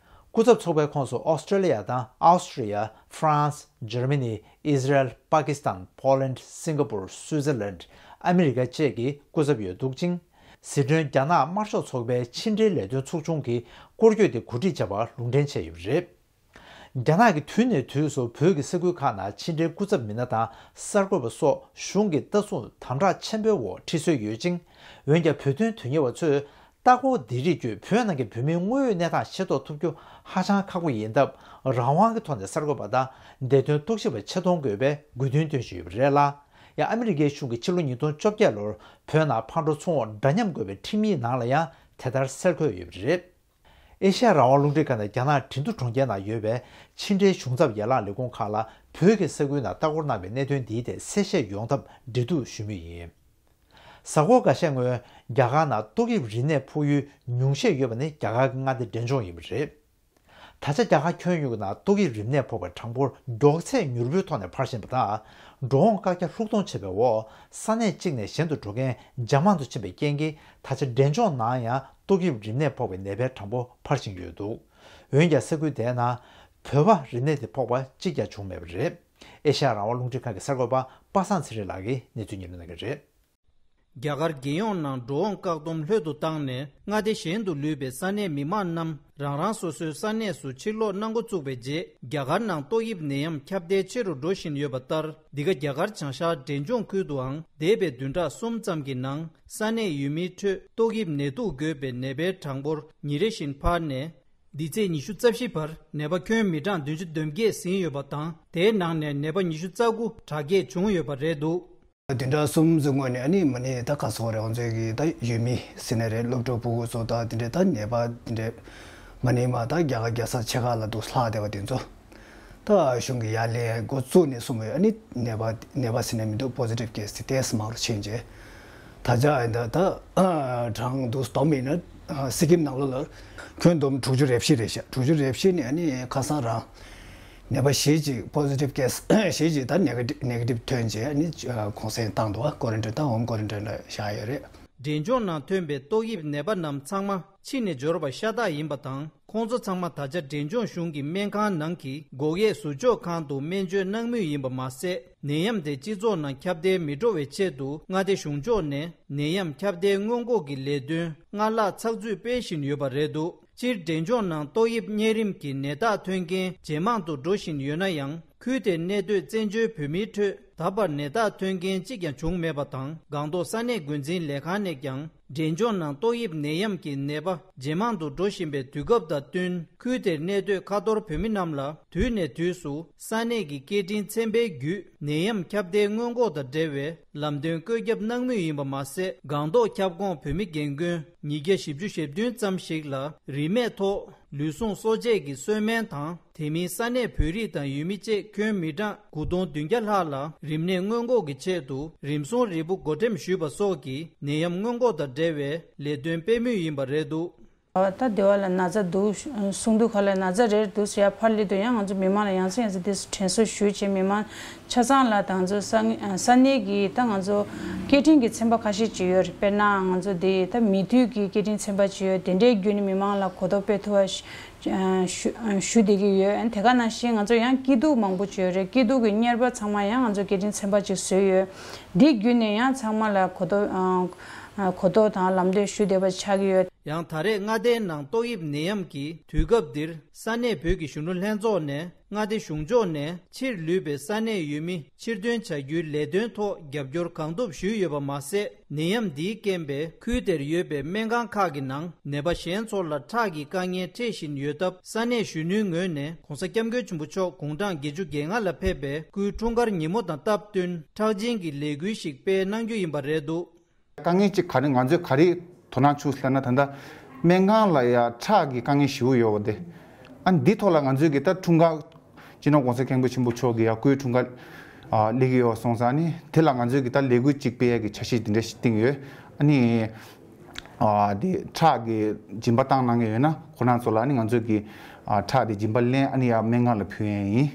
སྐུ་ཚབ་ཚོགས་པའི་ཁོངས་སུ་ཨོ་སི་ཀྲེ་ལི་ཡ་དང་ཨའོ་སི་ཀྲི་ཡ། ཧྥ་རན་སི། འཇར་མ་ནི། ཨི་ཟི་རལ། པ་ཀི་སི་ཐན། པོ་ལན། སིང་ག་པུར། སུའི་ཙར་ལན། ཨ་མི་རི་ཀ་བཅས་ཀྱི་སྐུ་ཚབ་ཡོད་འདུག་ཅིང་། ཟི་ཁྲོན་རྒྱ་ནག་དམར་ཤོག་ཚོགས་པའི་ཕྱི་འབྲེལ་ལས་དོན་ཚོགས་ཆུང་གིས་སྐོར་སྐྱོད་དེ་གོ་སྒྲིག་བྱས་པར་ལུང་འདྲེན་བྱས་ཡོད་པ་རེད། རྒྱ་ནག་གིས་དུས་ནས་དུས་སུ་བོད་ཀྱི་ས་ཁུལ་ཁག་ནང་ཕྱི་འབྲེལ་སྐུ་ཚབ་མི་སྣ་དང་གསར་འགོད་པ་སོགས་གཞུང་གིས་ལྟ་སྲུང་དམ་དྲག་ཆེན་པོའི་འོག་ཁྲིད་སྲོལ་ཡོད་ཅིང་། འོན་ཀྱང་བོད་དོན་དོན་གཉེར་བ་ཚོས་ལྟ་སྐོར་འདི་རིགས་བརྒྱུད་བོད་ནང་གི་བོད་མིའི་དངོས་ཡོད་གནས་སྟངས་ཤེས་རྟོགས་ཐུབ་རྒྱུ་ཧ་ཅང་ཁག་པོ་ཡིན་སྟབས། རང་དབང་གི་ཐོག་ནས་གསར་འགོད་པ་དང་བདེ་དོན་རྟོག་ཞིབ་པ་ཆེད་གཏོང་དགོས་པའི་དགོས་འདུན་བཏོན་བཞིན་ཡོད་པ་རེད་ལ། ཡང་ཨ་མི་རི་ཀའི་གཞུང་གིས་ཕྱི་ལོ་ཉིས་སྟོང་བཅོ་བརྒྱད་ལོར་བོད་ནང་ཕར་འགྲོ་ཚུར་འོང་འདྲ་མཉམ་དགོས་པའི་ཁྲིམས་ཡིག་ནང་ལ་ཡང་དེ་ལྟར་གསལ་འཁོད་ཡོད་པ་རེད། ཨེ་ཤ་ཡ་རང་དབང་རླུང་འཕྲིན་ཁང་དང་རྒྱ་ནག་ཁྲིན་ཏུ་གྲོང་ཁྱེར་ནང་ཡོད་པའི་ཕྱི་འབྲེལ་གཞུང་ཚབ་ཡན་ལག་ལས་ཁུངས་ཁག་ལ་བོད་ཀྱི་ས་ཁུལ་ནང་ལྟ་སྐོར་གནང་བའི་གནད་དོན་འདིའི་ཐད་གསལ་བཤད་ཡོང་ཐབས་འབྲེལ་གཏུག་ཞུ་མུས་ཡིན། གཟའ་འཁོར་འགའ་ཤས་སྔོན་རྒྱ་གར་ནང་ཏོག་དབྱིབས་རིམས་ནད་ཕོག་ཡུལ་ཉུང་ཤས་ཡོད་པ་ནི་རྒྱ་གར་གྱི་མངའ་སྡེ་འབྲས་ལྗོངས་ཡིན་པ་རེད། ད་ཆ་རྒྱ་གར་ཁྱོན་ཡོངས་ཀྱི་ནང་ཏོག་དབྱིབས་རིམས་ནད་ཕོག་པའི་གྲངས་འབོར་མགྱོགས་ཚད་མྱུར་པོའི་ཐོག་ནས་འཕར་བཞིན་པ་དང་། འགྲོ་འོང་བཀག་རྒྱ་ལྷུག་གཏོང་བྱས་པའི་འོག་ས་གནས་གཅིག་ནས་གཞན་དུ་འགྲོ་མཁན་ཇེ་མང་དུ་ཕྱིན་པའི་རྐྱེན་གྱིས། ད་ཆ་འབྲས་ལྗོངས་ནང་ཡང་ཏོག་དབྱིབས་རིམས་ནད་ཕོག་པའི་ནད་པའི་གྲངས་འབོར་འཕར་བཞིན་ཡོད་འདུག་འོན་ཀྱང་ས་ཁུལ་དེའི་ནང་བོད་པར་རིམས་ནད་དེ་ཕོག་པ་གཅིག་ཀྱང་བྱུང་མེད་པ་རེད། ཨེ་ཤ་ཡ་རང་དབང་རླུང་འཕྲིན་ཁང་གི་གསར་འགོད་པ་པ་སངས་ཚེ་རིང་ལགས་ཀྱིས་གནས་ཚུལ་སྙན་སྒྲོན་གནང་གི་རེད། རྒྱ་གར་རྒྱལ་ཡོངས་ནང་འགྲོ་འོང་བཀག་སྡོམ་ལྷོད་དུ་བཏང་ནས། མངའ་སྡེ་གཞན་དུ་ལུས་པའི་ས་གནས་མི་མང་རྣམས་རང་རང་སོ་སོའི་ས་གནས་སུ་ཕྱིར་ལོག་གནང་འགོ་བཙུགས་པའི་རྗེས། རྒྱ་གར་ནང་ཏོག་དབྱིབས་ནད་ཡམས་ཁྱབ་གདལ་ཆེ་རུ་འགྲོ་བཞིན་ཡོད་པ་ལྟར། འདི་ག་རྒྱ་གར་བྱང་ཤར་འབྲས་ལྗོངས་ཁུལ་དུའང་འདས་པའི་བདུན་ཕྲག་གསུམ་ཙམ་གྱི་ནང་ས་གནས་ཡུལ་མིའི་ཁྲོད་ཏོག་དབྱིབས་ནད་དུག་འགོས་པའི་ནད་པའི་གྲངས་འབོར་ཉིན་རེ་བཞིན་འཕར་ནས། འདི་ཚེས་ཉི་ཤུ་རྩ་བཞི་བར་ནད་པ་ཁྱོན་མི་གྲངས་བདུན་ཅུ་དོན་བརྒྱད་ཟིན་ཡོད་པ་དང་། དེའི་ནང་ནས་ནད་པ་ཉི་ཤུ་རྩ་དགུ་དྲག་སྐྱེད་བྱུང་ཡོད་པ་རེད་འདུག་བདུན་ཕྲག་གསུམ་ཙམ་སྔོན་ནས་ཨ་ནི་མ་ནི་ད་ག་སོག་རེ་ང་ཚོའི་གི་ད་ཡུལ་མི་ཟེར་ནས་རེད། སློབ་ཕྲུག་ཕྲུ་གུ་ཚོ་ད་དེ་འདྲས་ད་ནད་པ་དེ་འདྲས་མ་ནི་མ་ད་རྒྱ་གར་རྒྱལ་ས་ཆེ་ཁག་ལ་འདུག་ལྷག་བསྡད་པ་དེ་ཚོ་ད་གཞུང་གི་ཡར་ལན་འགོ་བཙུགས་ནས་གསུངས་ཡོད། ཨ་ནི་ནད་པ་ནད་པ་ཟེར་ནས་མི་འདུག་པོ་སི་ཊིབ་ཀེ་སི་དེ་ཏོག་ཙམ་མང་རུ་ཕྱིན་རྗེས་ད་ཆ་ཨ་ད་ད་གྲངས་འདུག་སྟོན་པ་ཡིན་ན་སི་ཀིམ་ནང་ལོགས་ལ་ཁྱོན་བསྡོམས་དྲུག་ཅུ་རེ་བཞི་རེད་ཤག་དྲུག་ཅུ་རེ་བཞི་ནས་ཨ་ནི་ཁ་སང་རང་། ནད་པ་བཞི་ཅིག་པོ་སི་ཊིབ་ཀེ་སི་བཞི་ཅིག་ད་ནེ་གེ་ཊིབ་ནེ་གེ་ཊིབ་ཐོན་རྗེས་ནི་གུང་སེང་བཏང་འདུག་བ། ཀོ་རན་ཊིན་དང་ཧོམ་ཀོ་རན་ཊིན་ལ་བཞག་ཡོད་རེད། འབྲས་ལྗོངས་ནང་ཐོན་པའི་ཏོག་དབྱིབས་ནད་པ་རྣམས་ཚང་མ་ཕྱི་ནས་འབྱོར་བ་ཤ་སྟག་ཡིན་པ་དང་། ཁོང་ཚོ་ཚང་མ་ད་ཆ་འབྲས་ལྗོངས་གཞུང་གི་སྨན་ཁང་ནང་གི་འགོག་དབྱེ་ཟུར་འཇོག་ཁང་དུ་སྨན་བཅོས་གནང་མུས་ཡིན་པ་མ་ཟད། ནད་ཡམས་དེ་སྤྱི་ཚོགས་ནང་ཁྱབ་གདལ་མི་འགྲོ་བའི་ཆེད་དུ་མངའ་སྡེ་གཞུང་ཕྱོགས་ནས་ནད་ཡམས་ཁྱབ་གདལ་སྔོན་འགོག་གི་ལས་དོན་སྔར་ལྷག་ཚགས་ཚུད་སྤེལ་བཞིན་ཡོད་པ་རེད་འདུག་སྤྱིར་འབྲས་ལྗོངས་ནང་ཏོག་དབྱིབས་གཉན་རིམས་ཀྱི་ནད་རྟགས་ཐོན་མཁན་ཇེ་མང་དུ་འགྲོ་བཞིན་ཡོད་ན་ཡང་། ཁུལ་དེར་གནས་སྡོད་བཙན་བྱོལ་བོད་མིའི་ཁྲོད་ད་བར་ནད་རྟགས་ཐོན་མཁན་གཅིག་ཀྱང་བྱུང་མེད་པ་དང་། སྒང་ཏོག་ས་གནས་འགོ་འཛིན་ལས་ཁང་ནས་ཀྱང་འབྲས་ལྗོངས་ནང་ཏོག་དབྱིབས་ནད་ཡམས་ཀྱི་ནད་པ་ཇེ་མང་དུ་འགྲོ་བཞིན་པའི་དུས་སྐབས་དང་བསྟུན། ཁུལ་དེར་གནས་སྡོད་ཁ་ཐོར་བོད་མི་རྣམས་ལ་དུས་ནས་དུས་སུ་ས་གནས་ཀྱི་སྐད་འཕྲིན་ཚན་པའི་བརྒྱུད་ནད་ཡམས་ཁྱབ་གདལ་སྔོན་འགོག་དང་འབྲེལ་བའི་ལམ་སྟོན་བཀོད་ཁྱབ་གནང་མུས་ཡིན་པ་མ་ཟད། སྒང་ཏོག་ཁྱབ་ཁོངས་བོད་མི་རྒན་རྒོན་ཉིས་བརྒྱ་བཞི་བཅུ་ཞེ་བདུན་ཙམ་ཞིག་ལ་རིན་མེད་ཐོག་ལུས་ཟུངས་གསོ་དཔྱད་ཀྱི་གསོལ་སྨན་དང་། དེ་མིན་ས་གནས་བོད་རིགས་དང་ཡུལ་མི་བཅས་ཁྱོན་མི་གྲངས་དགུ་སྟོང་བདུན་བརྒྱ་ལྷག་ལ་རིམས་ནད་སྔོན་འགོག་གི་ཆེད་དུ་རིམས་སྲུང་རིལ་བུ་བགོ་འགྲེམས་ཞུས་པ་སོགས་ཀྱི་ནད་ཡམས་སྔོན་འགོག་དང་འབྲེལ་བའི་ལས་དོན་སྤེལ་མུས་ཡིན་པ་རེད་འདུག་ད་སྡེ་བ་ལ་ན་ཚ་འདུག་གསུངས་དུས་ག་ལ་ན་ཚ་རེད་འདུག་ཟེར་ཡ་ཕར་སླེབས་དུས་ཡང་ང་ཚོ་མི་མང་ལ་ཡང་སེ་ཡང་སེ་དེ་དྲན་གསོ་ཞུས་བྱས། མི་མང་ཆ་ཚང་ལ་ད་ང་ཚོ་ས་ས་གནས་ཀྱི་ད་ང་ཚོ་སྐད་འཕྲིན་གྱི་ཚན་པ་ཁ་ཤས་ཅིག་ཡོད་རེད། དཔེར་ན་ང་ཚོ་དེ་ད་མི་མཐུད་ཀྱི་སྐད་འཕྲིན་ཚན་པ་ཅིག་ཡོད། དེ་འདྲའི་བརྒྱུད་ནས་མི་མང་ལ་གོ་རྟོགས་སྤེལ་ཐུབ་པ་ཞུ་ཞུ་བསྡད་ཀྱི་ཡོད། དེ་ག་ནང་བཞིན་ང་ཚོ་ཡང་སྐྱིད་སྡུག་མང་པོ་ཅིག་ཡོད་རེད། སྐྱིད་སྡུག་གི་གཉེར་པ་ཚང་མ་ཡང་ང་ཚོ་སྐད་འཕྲིན་ཚན་པ་ཅིག་བཟོས་ཡོད། འདི་བརྒྱུད་ནས་ཡང་ཚང་མ་ལ་གོ་རྟོགས་གོ་རྟོགས་དང་ལམ་སྟོན་ཞུ་བསྡད་པ་ཆགས་ཀྱི་ཡོད། ཡང་ད་རེས་མངའ་སྡེའི་ནང་ཏོག་དབྱིབས་ནད་ཡམས་ཀྱི་དུས་སྐབས་འདིར་ས་གནས་བོད་ཀྱི་གཞོན་ནུ་ལྷན་ཚོགས་ནས་མངའ་སྡེ་གཞུང་ཕྱོགས་ནས་ཕྱིར་ལུས་པའི་ས་གནས་ཡུལ་མི་ཕྱིར་ཐོན་བྱ་རྒྱུའི་ལས་དོན་ཐོག་རྒྱབ་སྐྱོར་གང་ཐུབ་ཞུས་ཡོད་པ་མ་ཟད། ནད་ཡམས་འདིའི་རྐྱེན་པས་ཁུལ་དེར་ཡོད་པའི་སྨན་ཁང་ཁག་གི་ནང་ནད་པ་གཞན་ཚོར་ལ་ཁྲག་གི་དཀའ་ངལ་འཕྲད་བཞིན་ཡོད་སྟབས། ས་གནས་གཞོན་ནུའི་ངོས་ནས་༸གོང་ས་༸སྐྱབས་མགོན་ཆེན་པོ་མཆོག་དགུང་གྲངས་བརྒྱད་ཅུ་གྱ་ལྔ་ལ་ཕེབས་པའི་སྐུའི་འཁྲུངས་སྐར་ཉིན་མོ་དང་སྟབས་བསྟུན་ཁྲག་སྦྱིན་གྱི་ལས་འགུལ་ཞིག་སྤེལ་གནང་རྒྱུ་ཡིན་པ་རེད་འདུག་དཀའ་ངལ་གཅིག་ག་རེ་ང་ཚོས་ག་རེ་དོ་སྣང་བྱུང་ཟེར་ན། ད་ལྟ་སྨན་ཁང་ལ་ཡ་ཁྲག་གི་དཀའ་ངལ་ཞེ་པོ་ཡོད་པ་དེ། ཨ་ནི་འདི་ཐོག་ལ་ང་ཚོས་ཀྱི་ད་འཁྲུངས་སྐར་སྤྱི་ནོར་༸གོང་ས་༸སྐྱབས་མགོན་ཆེན་པོ་མཆོག་གི་ཡ་སྐུའི་འཁྲུངས་སྐར་ཨ་སླེབས་ཀྱི་ཡོད་སོང་ཙང་ནི། དེ་ལ་ང་ཚོས་ཀྱི་ད་ལས་འགུལ་གཅིག་སྤེལ་ཡ་གི་འཆར་གཞི་འདི་འདྲ་ཞིག་བཏིང་ཡོད། ཨ་ནི་ཨ་དེ་ཁྲག་གི་སྦྱིན་པ་བཏང་གནང་མཁན་ཡོད་ན་ཁོ་རང་ཚོ་ལ་ཨ་ནི་ང་ཚོས་ཀྱི་ཨ་ཁྲག་དེ་སྦྱིན་པ་ལེན། ཨ་ནི་ཡ་སྨན་ཁང་ལ་ཕུལ་ཡ་ཡིན།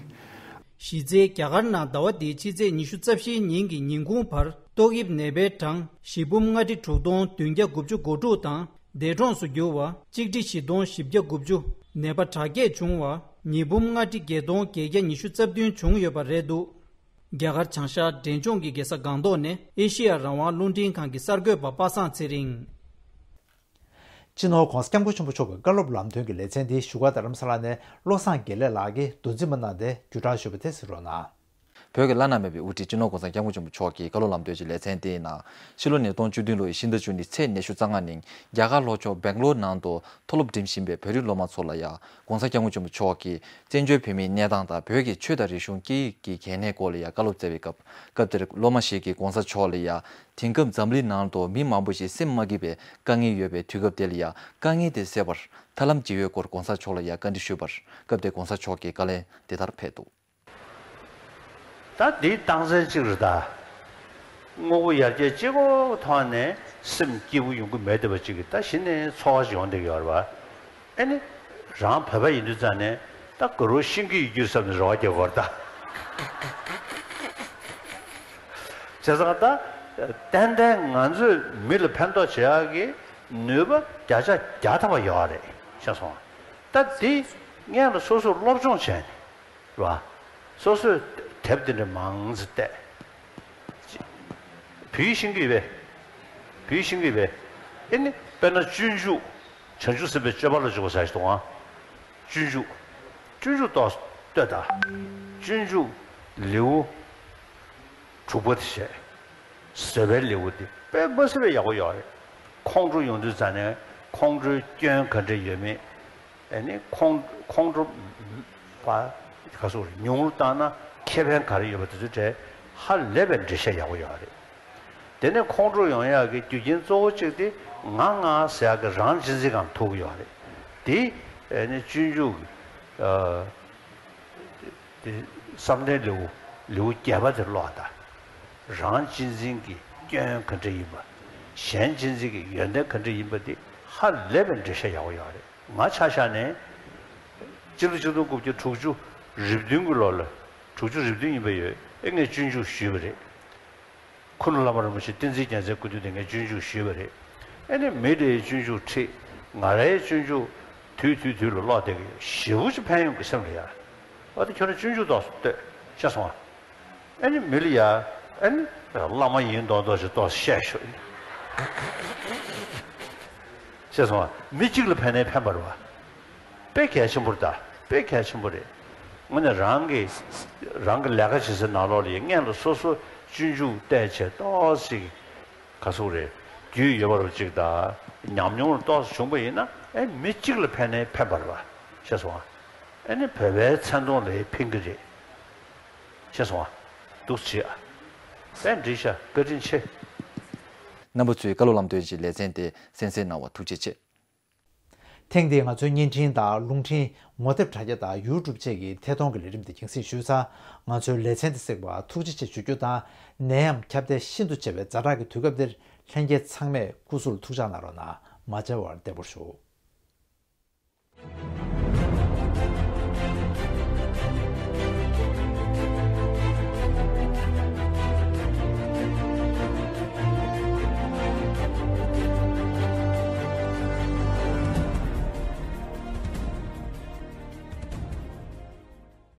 གཞི་རྩའི་རྒྱ་གར་ནང་ཟླ་བ་འདིའི་ཕྱི་ཚེས་ཉི་ཤུ་རྩ་བཞིའི་ཉིན་གྱི་ཉིན་གུང་བར་ ཏོག་དབྱིབས་ནད་པའི་གྲངས་བཞི་འབུམ་ལྔ་ཁྲི་དྲུག་སྟོང་བདུན་བརྒྱ་དགུ་བཅུ་གོ་དྲུག་དང་། འདས་གྲོངས་སུ་གྱུར་བ་གཅིག་ཁྲི་བཞི་སྟོང་བཞི་བརྒྱ་དགུ་བཅུ། ནད་པ་དྲག་སྐྱེད་བྱུང་བ་ཉིས་འབུམ་ལྔ་ཁྲི་བརྒྱད་སྟོང་བརྒྱད་བརྒྱ་ཉི་ཤུ་རྩ་བདུན་བྱུང་ཡོད་པ་རེད་འདུག་རྒྱ་གར་བྱང་ཤར་འབྲས་ལྗོངས་ཀྱི་རྒྱལ་ས་སྒང་ཏོག་ནས་ཨེ་ཤེ་ཡ་རང་དབང་རླུང་འཕྲིན་ཁང་གི་གསར་འགོད་པ་པ་སངས་ཚེ་རིང་། སྤྱི་ནོར་༸གོང་ས་༸སྐྱབས་མགོན་ཆེན་པོ་མཆོག་གི་བཀའ་སློབ་ལམ་སྟོན་གྱི་ལེ་ཚན་འདི་བཞུགས་སྒར་རྡ་རམ་ས་ལ་ནས་བློ་བཟང་དགེ་ལེགས་ལགས་ཀྱིས་མདོ་འཛིན་པ་གནང་སྟེ་བརྒྱུད་བསྒྲགས་ཞུས་པ་དེ་གཟིགས་རོགས་གནང་། བོད་ཀྱི་བླ་ན་མེད་པའི་དབུ་ཁྲིད་སྤྱི་ནོར་༸གོང་ས་༸སྐྱབས་མགོན་ཆེན་པོ་མཆོག་གིས་བཀའ་སློབ་ལམ་སྟོན་གྱི་ལེ་ཚན་དེའི་ནང་ཕྱི་ལོ་ཉིས་སྟོང་བཅུ་བདུན་ལོའི་ཕྱི་ཟླ་བཅུ་གཉིས་ཚེས་ཉི་ཤུ་རྩ་ལྔ་ཉིན་རྒྱ་གར་ལྷོ་ཕྱོགས་སྦེང་ལོར་ནང་དུ་མཐོ་སློབ་འགྲིམ་བཞིན་པའི་བོད་རིགས་སློབ་མ་ཚོ་ལ་ཡང་༸གོང་ས་༸སྐྱབས་མགོན་ཆེན་པོ་མཆོག་གིས་བཙན་བྱོལ་བོད་མིའི་གནས་སྟངས་དང་བོད་ཀྱི་ཆོས་དང་རིག་གཞུང་སྐད་ཡིག་གི་གལ་གནད་སྐོར་ལ་ཡང་བཀའ་སློབ་སྩལ་བའི་སྐབས། སྐབས་དེར་སློབ་མ་ཞིག་གིས་༸གོང་ས་མཆོག་ལ་ཡང་དེང་སྐབས་འཛམ་གླིང་ནང་དུ་མི་མང་པོ་ཞིག་སེམས་མ་སྐྱིད་པའི་དཀའ་ངལ་ཡོད་པའི་དུས་སྐབས་དེ་ལ་ཡང་དཀའ་ངལ་དེ་སེལ་བར་ཐབས་ལམ་ཅི་ཡོད་སྐོར་༸གོང་ས་མཆོག་ལ་ཡང་བཀའ་འདྲི་ཞུས་པར། སྐབས་དེར་༸གོང་ས་མཆོག་གིས་བཀའ་ལན་འདི་ལྟར་ཕེབས་འདུག་ད་འདིའི་རྟགས་མཚན་གཅིག་རེད་ད། དངོས་པོ་ཡར་རྒྱས་གཅིག་པོ་ཐོག་ནས་སེམས་སྐྱིད་པོ་ཡོང་གི་མེད་བསྡད་པ་གཅིག་གིས་ད་གཞི་ནས་ཚོར་བ་ཞིག་ཡོང་བསྡད་ཀྱི་ཡོད་རེད་པ། ཨེ་ནི། རང་བོད་པ་ཡིན་དུས་ཙང་ནས་ད་དགའ་རོགས་ཤེས་ཀྱི་ཡོད་རྒྱུ་བསམ་ནས་རེ་བ་རྒྱག་གི་ཡོད་རེད་ད། བྱས་ཙང་ད། ཏན་ཏན་ང་ཚོས་མི་ལ་ཕན་ཐོགས་བྱེད་ཡག་གི་ནུས་པ་བརྒྱ་ཆ་བརྒྱ་ཐམ་པ་ཡོད་རེད་ཤེས་སོང་ང་། ད་འདི་སྔོན་ལ་སོ་སོས་སློབ་སྦྱོང་བྱས་ནས། རེད་བ། སོ་སོས་དེབ་འདི་འདྲ་མང་ཙམ་བལྟས། བོད་ཡིག་ཤེས་ཀྱི་ཡོད་པས། བོད་ཡིག་ཤེས་ཀྱི་ཡོད་པས། ཨེ་ནི་དཔེར་ན་སྤྱོད་འཇུག་བྱང་ཆུབ་སེམས་དཔའི་སྤྱོད་པ་ལ་འཇུག་པ་ཟེར་ཞིག་འདུག་ཨང་། སྤྱོད་འཇུག་སྤྱོད་འཇུག་ཏོག་ལྟོས་དང་། སྤྱོད་འཇུག་ལེའུ་དྲུག་པ་དེ་བྱས། བཟོད་པའི་ལེའུ་དེ་དཔེ་མ་སྲིད་པའི་ཡག་པོ་ཡོད་རེད། ཁོང་ཁྲོ་ཡོང་དུས་ཙང་ནས་ཁོང་ཁྲོའི་སྐྱོན་ག་འདྲ་ཡོད་མེད། ཨ་ནི་ཁོང་ཁོང་ཁྲོ་བ་ག་སོགས་ཉུང་རུ་བཏང་ན་ཁེ་ཕན་ག་རེ་ཡོད་པ་དེ་ཚོའི་གྲས་ཧ་ལས་པའི་འགྲེལ་བཤད་ཡག་པོ་ཡོད་རེད། དེ་ནས་ཁོང་ཁྲོ་ཡོང་ཡག་གི་རྒྱུ་རྐྱེན་གཙོ་བོ་གཅིག་དེ་ང་ང་ཟེར་ཡག་གི་རང་གཅེས་འཛིན་སྒང་ཐུག་གི་ཡོད་རེད། དེ་ཨ་ནི་སྤྱོད་འཇུག་གི་ཨ། དེ་བསམ་གཏན་ལེའུ་ལེའུ་བརྒྱད་པ་དེ་ཀློག་དང་། རང་གཅེས་འཛིན་གྱི་སྐྱོན་ག་འདྲ་ཡིན་པ། གཞན་གཅེས་འཛིན་གྱི་ཡོན་ཏན་ག་འདྲ་ཡིན་པ་དེ་ཧ་ལས་པའི་འགྲེལ་བཤད་ཡག་པོ་ཡོད་རེད། ང་ཆ་བཞག་ནས་སྤྱི་ལོ་ཆིག་སྟོང་དགུ་བརྒྱ་དྲུག་ཅུ་རེ་བདུན་གྱི་ལོ་ལ་དྲུག་ཅུ་རེ་བདུན་ཡིན་པ་ཡོད། ཨེ་ངས་སྤྱོད་འཇུག་ཞུས་པ་རེད། ཁུ་ནུ་བླ་མ་རིན་པོ་ཆེ་བསྟན་འཛིན་རྒྱལ་མཚན་སྐུ་དུས་དེ་ངས་སྤྱོད་འཇུག་ཞུས་པ་རེད། ཨེ་ནི་མི་རེའི་སྤྱོད་འཇུག་ཁྲིད། ང་རའི་སྤྱོད་འཇུག་དུས་དུས་དུས་ལ་ཀློག་བསྡད་ཀྱི་ཡོད། ཞེ་པོ་ཅིག་ཕན་ཡོན་གྱི་སེམས་ལ་ཡ། ཨ་ད་ཁྱོད་རང་སྤྱོད་འཇུག་ཏོག་ཙམ་ལྟོས་ཤེས་སོང་ང་། ཨེ་ནི་མི་ལ་ཡ། ཨེ་ནི་བླ་མ་ཡིན་མདོག་མདོག་ཅིག་ཏོག་ཙམ་བཤད་ཤོག་ཤེས་སོང་ང་། མི་གཅིག་ལ་ཕན་ནའི་ཕན་པ་རེད་བ། དཔེ་གལ་ཆེན་པོ་རེད་ད། དཔེ་གལ་ཆེན་པོ་རེད། དངོས་གནས་རང་གི་རང་གི་ལས་ཀ་བྱེད་སའི་ནང་ལོགས་ལ་ཡང་སྔོན་ལ་སོ་སོ་སྤྱོད་འཇུག་བལྟས་བྱས་ཏོག་ཙམ་ག་ཚོད་རེད། རྒྱུས་ཡོད་པ་རུ་གཅིག་དང་ཉམས་མྱོང་རུ་ཏོག་ཙམ་བྱུང་པ་ཡིན་ན་ཨེ་མི་གཅིག་ལ་ཕན་ནའི་ཕན་པ་རེད་བ། ཤེས་སོང་ང་། ཨེ་ནི་བོད་པའི་མཚན་མཐོང་ལ་ཕན་གྱི་རེད། ཤེས་སོང་ང་། འདུག་བྱེད་ཨ། དཔེ་འགྲིག་ཤག་བཀའ་དྲིན་ཆེ། རྣམ་པ་ཚོས་བཀའ་སློབ་ལམ་སྟོན་གྱི་ལེ་ཚན་དེ་གསན་གཟིགས་གནང་བར་ཐུགས་རྗེ་ཆེ། ཐེངས་འདིའི་ང་ཚོའི་བརྙན་འཕྲིན་དང་རླུང་འཕྲིན། ངོ་དེབ་དྲ་རྒྱ་དང་ཡུ་ཊུབ་བཅས་ཀྱི་ཐད་གཏོང་གི་ལས་རིམ་དེ་རྒྱང་སྲིང་ཞུས་ཚར། ང་ཚོའི་ལེ་ཚན་དེ་གཟིགས་པར་ཐུགས་རྗེ་ཆེ་ཞུ་རྒྱུ་དང་། ནད་ཡམས་ཁྱབ་གདལ་ཤིན་ཏུ་ཆེ་བའི་ཛ་དྲག་གི་དུས་སྐབས་འདིར་ལྷན་རྒྱས་ཚང་མས་སྐུ་གཟུགས་ལ་ཐུགས་ཅག་གནང་རོགས་གནང་། མ་བྱ་བར་བདེ་པོར་བཞུགས།